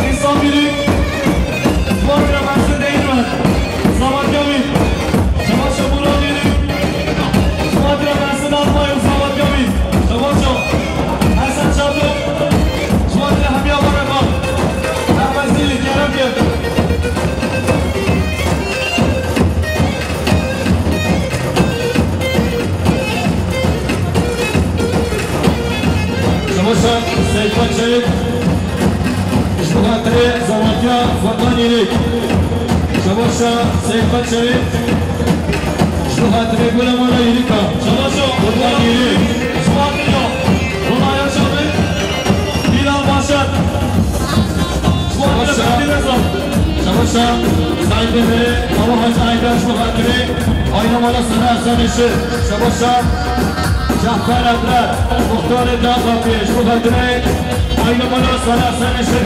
Însan bîrî. Fuatira Mersin Değirmen. Samat Kamî. Şabaşa Burak Bîrî. Fuatira Mersin Almay û Samat Kamî. Şabaşa. Hesen Çato. Fuatira Hemiya Baraka. Mehmet Zîlî, kerem ke. Şabaşa Seyfa Çelik. Ji bo xatirê Zamantiya Furkan Yîrik. Şabaşa Seyfa Çelik. Ji bo xatirê Gulemana Yîrika. Şabaşa Furkan Yîrik. Ji bo xatirê Ronaya Çabi. Bilal Başar. Ji bo xatirê Şabaşa. Şabaşa Saîd Demîrê, Ava Hacı Aydar ji bo xatirê Ayna Mala Sena Hasan Işi. Şabaşa Cafer Emre, muxtarê Dağ Kapiyê ji bo xatirê Ayna Mala Sena Hasan Işi.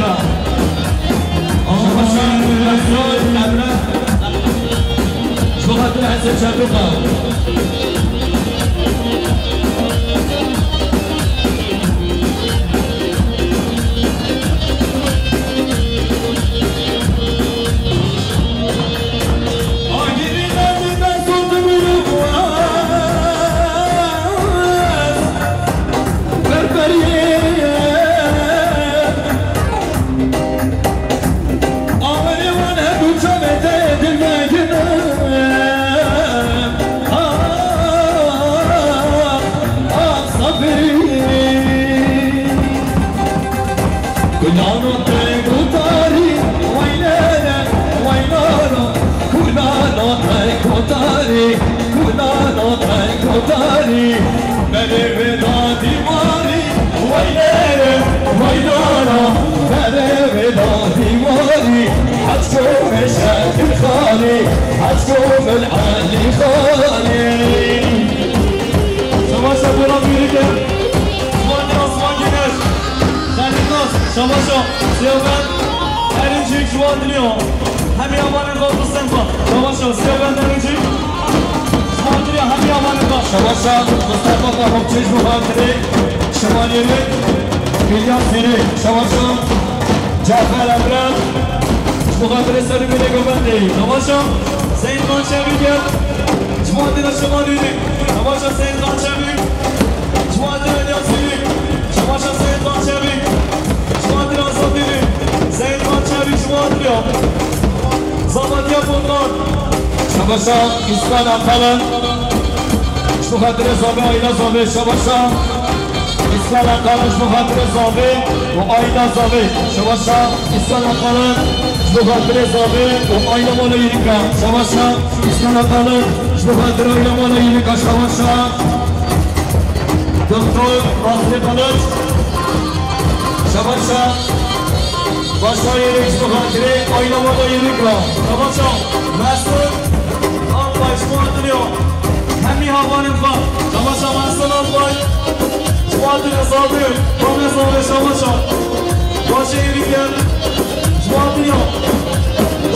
Şabaşa Mesut Emre, ji bo xatirê Hesen Çertoka. Kunano te gutarî, waynene, waynano. Kunano te gutarî, kunano te gutarî. Berê vê da dîwarî, waynene, waynano. Berê vê da dîwarî, hetko meşe xalî, hetko min Elî xalî. Şabaşa Burak Yürüke. Şuan Yaz, Şuan Güneş. Deniz Naz, Şabaşa. Siyafet. Erincik, Şuan Diliyo. Hemi yamanın korkusu senfa. Şabaşa, Siyafet Erincik. Şuan Diliyo, hemi yamanın da. Şabaşa, Mustafa Pamukçu, Şuan Dili. Şuan Yürük. İlyas Yürük. Şabaşa. Cafer Emre. Ji bo xatirê ser û binê govendê. Şabaşa Seyîd Xan Çevîk e. Ji bo xatirê şima dînî. Şabaşa Seyîd Xan Çevîk. Ji bo xatirê Elyas Dînî. Şabaşa Seyîd Xan Çevîk. Ji bo xatirê Azad Dînî. Seyîd Xan Çevîk ji bo xatirê. Zavatiya Furkan. Şabaşa Îsmaîl Akalın. Ji bo xatirê Zavê, aîla Zavê. Şabaşa. Îsmaîl Akalın ji bo xatirê Zavê û aîla Zavê. Şabaşa Îsmaîl Akalın ji bo xatirê Zavê û aîla mala Yirika. Şabaşa Îsmaîl Akalın ji bo xatirê aîla mala Yirika. Şabaşa Doktor Basri Kılıç. Şabaşa Başa Yirika ji bo xatirê aîla mala Yirika. Şabaşa Mesut Albay ji bo xatirê hemî havanên xwe. Şabaşa Mesut Albay. Ji bo xatirê Zavê, Zavê, Zavê, şabaşa. Başê Yirike. Ji bo xatirê.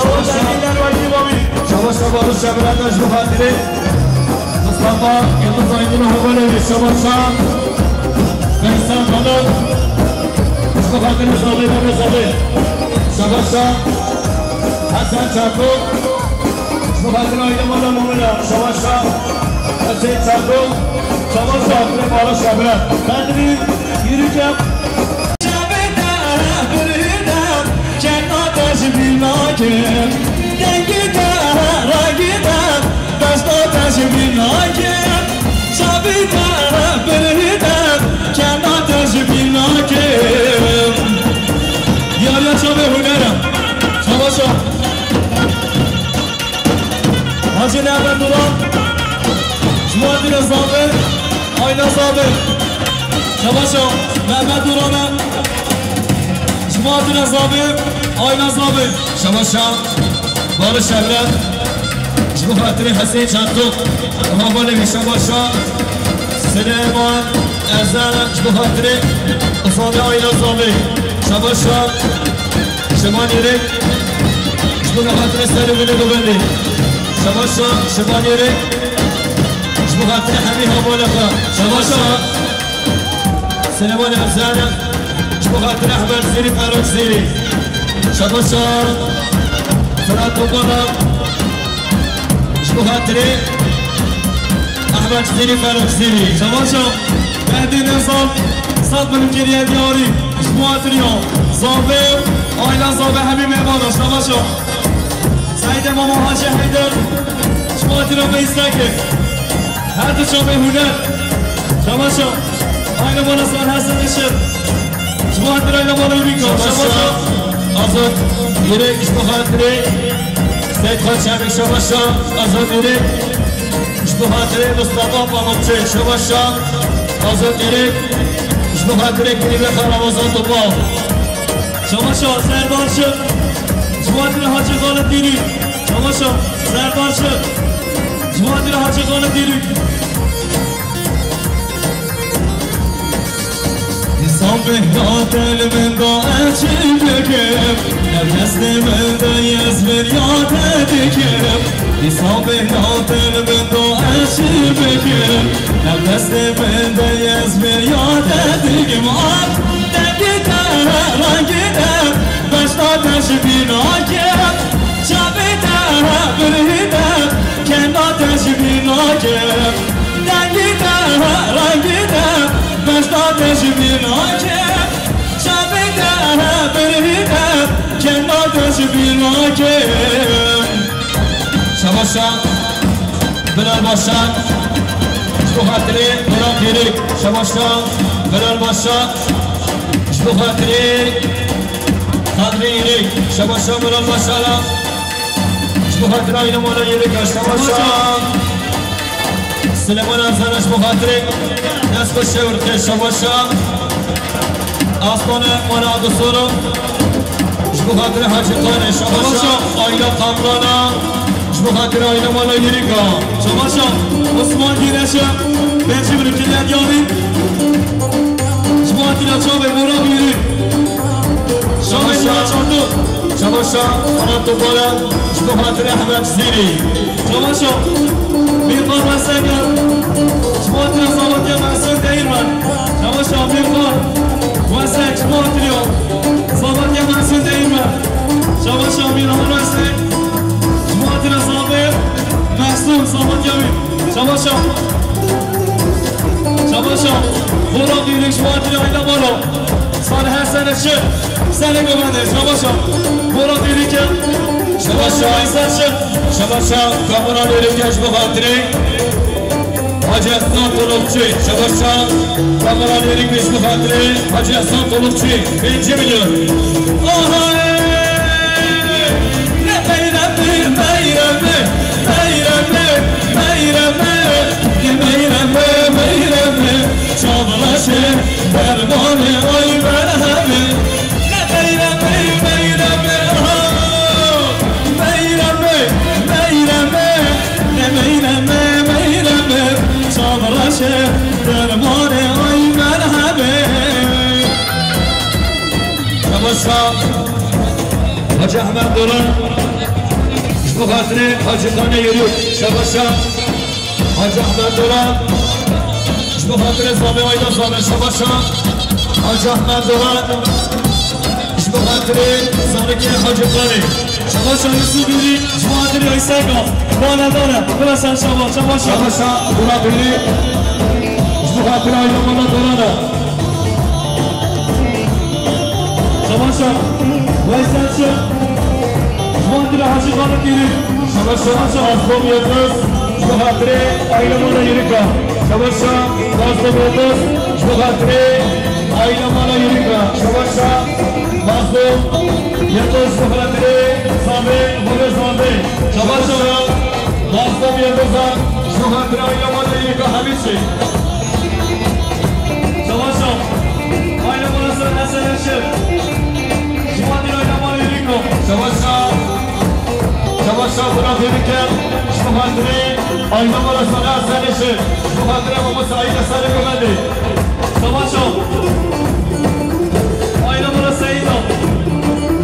Şabaşa. Şabaşa Barış Şebrata ji bo xatirê Mustafa Yıldız Aydın û hevalê wî. Şabaşa Veysel Balık. Ji bo xatirê Zavê, Zavê, Zavê. Şabaşa Hesen Çakır. Ji bo xatirê aîla mala Mumina, şabaşa Hesên Çerdo, şabaşa Hesên Mala Şebire. Bedrî, Yürüke. Diyariya çavê hunera. Şabaşa. Hacı Mehmet Duran. Ji bo xatirê Zavê. Ayna Zavê. Şabaşa. Mehmet Duran e. Ji bo xatirê Zavê. Ayna Zavê. Şabaşa. Barış Evren. Ji bo xatirê Hesên Çantok. Havalê wî şabaşa. Silêman Erzan ji bo xatirê Usame Ayla Zavê. Şabaşa Şeman Yêrê ji bo xatirê Serê Vilê Dovendê. Şabaşa Şeman Yêrê ji bo xatirê Hemî Hamaleka. Şabaşa Silêman Erzan ji bo xatirê Ehmed Zîrî Ferok Zîrî. Şabaşa Firat Topala. Ji bo xatirê Ehmed Cizîrî, Ferhat Cizîrî. Şabaşa Mehdî Nizam, sed bin kiriye diyarî. Ji bo xatiriya Zavê, aîla Zavê hemî mêvana. Şabaşa Seîdê Mama Hacî Heyder, ji bo xatira Beysekê. Her du çavê huner. Şabaşa aîla Mala Sar Hesen Işit. Ji bo xatirê aîla Mala Yûrîka. Şabaşa Azad Yêrê, ji bo xatirê Seyîd Xan Çemî. Şabaşa Azad Yêrê, ji bo xatirê Mustafa Pamukçî. Şabaşa Azad Yêrê, ji bo xatirê Kirîbê Xan Ramazan Topal. Şabaşa Serdar Şir, ji bo xatirê Hacî Xalid Dîrî. Şabaşa Serdar Şir, ji bo xatirê Hacî Xalid Dîrî. Dîsan bêhna te li min da, ez çi bikim? Ev destê min de, ez feryade dikim. Dîsan bêhna te li min da, ez çi bikim? Ev destê min de, ez feryade dikim. Ah, dengê te, rengê te, beşta te ji bîr nakim. Çavê te, birhî te, kenda te ji bîr nakim. Dengê te, rengê te, beşta te ji bîr nakim. Çavê te, birhî te, kenda te ji bîr nakim. Şabaşa Bilal Başar, ji bo xatirê Bilal Yêrîk. Şabaşa Bilal Başar, ji bo xatirê Kadrî Yêrîk. Şabaşa Bilal Başar. Ji bo xatirê aîla Mala Yêrîka. Şabaşa Silêman Erzan, ji bo xatirê dest xweş şewirke. Şabaşa Aslanê Mala Agusoro, ji bo xatirê Hacî Xanê. Şabaşa aîla Kamrana, ji bo xatirê aîla Mala Yêrîka. Şabaşa Osman Gîreşe, Bencî Birkilya Diyarî, ji bo xatirê çavê Murad Yêrî. Şabaşa Şabaşa Firat Topala, ji bo xatirê Ehmed Zîrî. Şabaşa Mîrxan Wesek, ji bo xatirê Zavatya Mehsûn Değirmen. Şabaşa Mîrxan Wesek, ji bo xatirê Zavatya Mehsûn Değirmen. Şabaşa Mîrxan Wesek, ji bo xatirê Zavê Mehsûn Zavatya wî. Şabaşa. Şabaşa. Bora Dîrîk, ji bo xatirê aîla Mala. Salih Hesen Işit, Hüseyin Göbende, şabaşa. Bora Dîrîk e. Şabaşa. Veysel Şit. Şabaşa, Kamera Dîrîk e, ji bo xatirê Hacı Hasan Tolukçu. Şabaşa, Kamera Dîrîk e, ji bo xatirê Hacı Hasan Tolukçu. Pêncî milyon. Aha, ey! Ne meyrem e, meyrem e, meyrem e, meyrem e, ne meyrem e, meyrem e. Çavreşê dermanê ay merhemê. Ne meyremê, meyremê, ha! Meyremê, meyremê, ne meyremê, meyremê. Çavreşê dermanê ay merhemê. Şabaşa Hacı Ahmet Doran, ji bo xatirê Hacı Xanê Yêrîk. Şabaşa Hacı Ahmet Doran, ji bo xatirê Zavê aîla Zavê. Şabaşa Hacı Ahmet Doran, ji bo xatirê Zanikê Hacı Xanê. Şabaşa Yusuf Bîrî, ji bo xatirê Ayseka. Dane, dane, bila ser şabaş, şabaşa. Şabaşa Bora Bîrî, ji bo xatirê aîla Mala Dorana. Şabaşa Veysel Şit, ji bo xatirê Hacî Xalid Yêrîk. Şabaşa Mazlûm Yildiz, ji bo xatirê aîla Mala Yêrîka. Şabaşa Mazlûm Yildiz, ji bo xatirê aîla Mala Yêrîka. Şabaşa Mazlûm Yildiz, ji bo xatirê Zavê, Holê Zavê. Şabaşa Mazlûm Yildiz, ji bo xatirê aîla Mala Yêrîka hemî çê. Şabaşa. Aîla Mala Sar Hesen Işit. Ji bo xatirê aîla Mala Yêrîka. Şabaşa. Şabaşa Bora Yêrîk e. Ji bo Xatirê aîla mala Salih Hasan Neşe, ji bo xatirê Mamo Saîd Hasan Mehmedê. Savaşa aîla mala Seîda,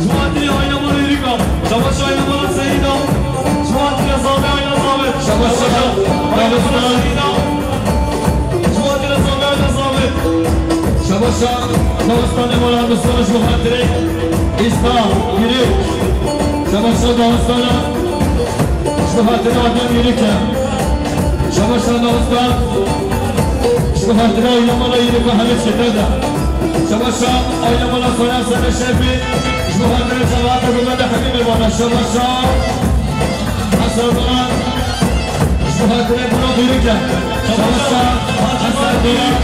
ji bo xatirê aîla mala Êrîka. Savaşa aîla mala Seîda, ji bo xatirê Zabe aîla Zabe. Savaşa aîla mala Seîda, ji bo xatirê Zabe aîla Zabe. Şabaşa Dağıstanê mala Hindistana ji bo xatirê Îslam Yürek. Şabaşa Dağıstan'a. Ji bo xatirê Adem Yirike. Şabaşa Dağıstan. Ji bo xatirê aîla mala Yirike Halit Şeker de. Şabaşa aîla mala Sona Sene Şefî. Ji bo xatirê cemaata Gulmende Hemî Mêvana. Şabaşa Hasan Duran. Ji bo xatirê Murat Yirike. Şabaşa Hasan Duran.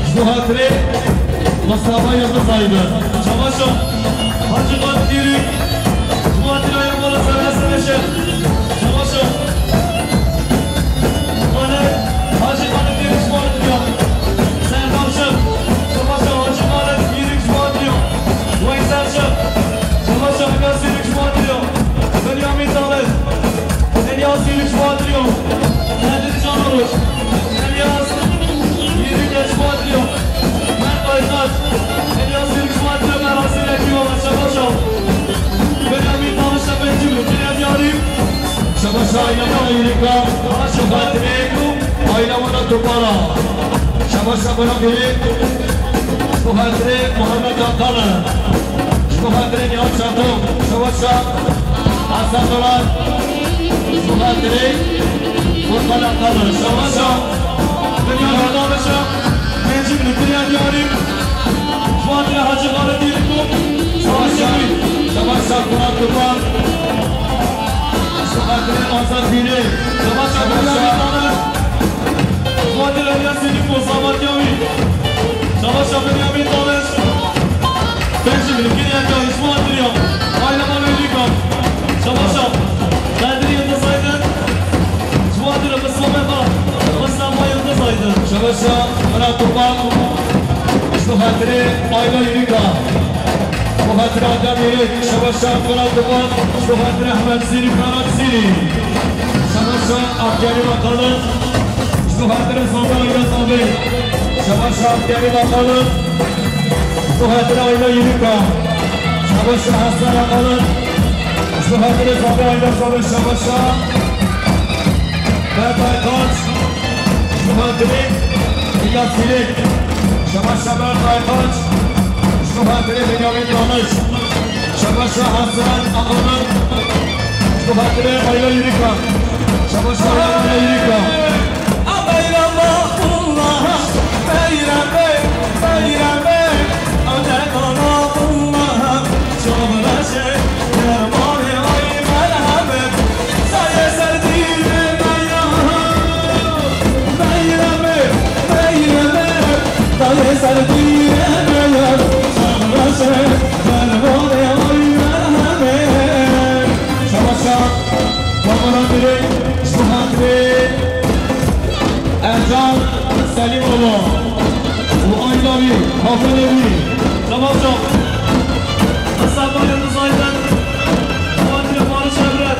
Ji bo xatirê Mustafa Yildiz Aydın. Çamaşo, Hacı Xalid Yürük. Ji bo xatirê Yildiz Aydın, Sene Şef. Çamaşo. Xalid, Hacı Xalid Yürük ji bo xatirê. Serdar Şef. Çamaşo, Hacı Xalid Yürük ji bo xatirê. Veysel Şef. Çamaşo, Ekas Yürük ji bo xatirê. Benyamin Talib. Elyas Yürük ji bo xatirê. Nedir Canoviç. Elyas Yürük ji bo xatirê. Mert Aytaç. Elyas Yürük ji bo xatirê. Merasîl Ekî Baba. Şabaşa. Benyamin Talib Şefencî. Mutlu Diyarî. Şabaşa aîla mala Yirika. Şabaşa aîla mala Topara. Şabaşa mala Yirîk. Ji bo xatirê Muhammed Akalın. Ji bo xatirê Nihat Çato. Şabaşa Hasan Dolar. Ji bo xatirê Furkan Akalın. Şabaşa Binyamin Dalışa. Pêncî minît Diyarî. Ji bo xatirê Hacı Xalid Yiriko. Şabaşa. Şabaşa Kuran Duman. Ji bo xatirê Azad Bîrê. Şabaşa Binyamin Dalış. Ji bo xatirê Elyas Yiriko, Samat Yawî. Şabaşa Binyamin Dalış. Pêncî minît Diyarî. Ji bo xatirê ya. Aîla mala Yirika. Şabaşa. Bedri Yildiz Aydın. Ji bo xatirê Mustafa Bey. Mustafa Yildiz Aydın. Şabaşa Murat Topal. Ji bo xatirê aîla Yirika. Ji bo xatirê Adem Yirîk. Şabaşa Murat Topal. Ji bo xatirê Ehmed Zîrî, Ferhat Zîrî. Şabaşa Abdülkerim Akalın. Ji bo xatirê Zabe aîla Zabe. Şabaşa Abdülkerim Akalın. Ji bo xatirê aîla Yirika. Şabaşa Hasan Akalın. Ji bo xatirê Zabe aîla Zabe. Şabaşa Berkay Kaç. Ji bo xatirê Îlyas Yirîk. Şabaşa Berkay Kaç. Ji bo xatirê Benyamin Dalış. Şabaşa Hasan Akalın. Ji bo xatirê aîla Yirika. Şabaşa aîla Yirika. Şabaşa Kamera Direk, ji bo xatirê Ercan Selîmoğlu û aîla wî, Hasan Evî. Şabaşa Mustafa Yildiz Aydın. Ji bo xatirê Barış Evren.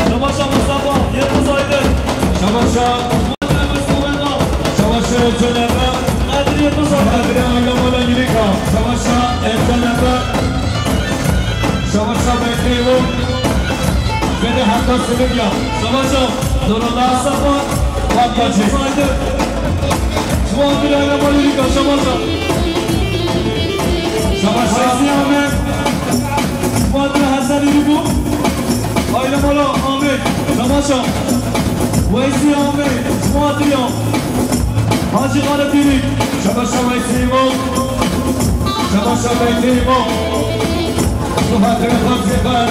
Şabaşa Mustafa Yildiz Aydın. Şabaşa. Şabaşa Ercan Evren. Qedirê Mustafa. Qedirê aîla mala Yirika. Şabaşa Ercan Evren. Şabaşa Bekirê û Bede heta Silivya. Şabaşa Nurullah Safa. Fatma Çek. Saygı. Şu an bir aile var, Yirika, şabaşa. Şabaşa. Şabaşa. Şu an bir Hasan Yiriko. Aile Mala Ahmet. Şabaşa. Veysi Ahmet. Şu an bir ya. Hacı Kara Tirik. Şabaşa Veysi İmam. Şabaşa Veysi İmam. Şu hatırı Hamsi Kara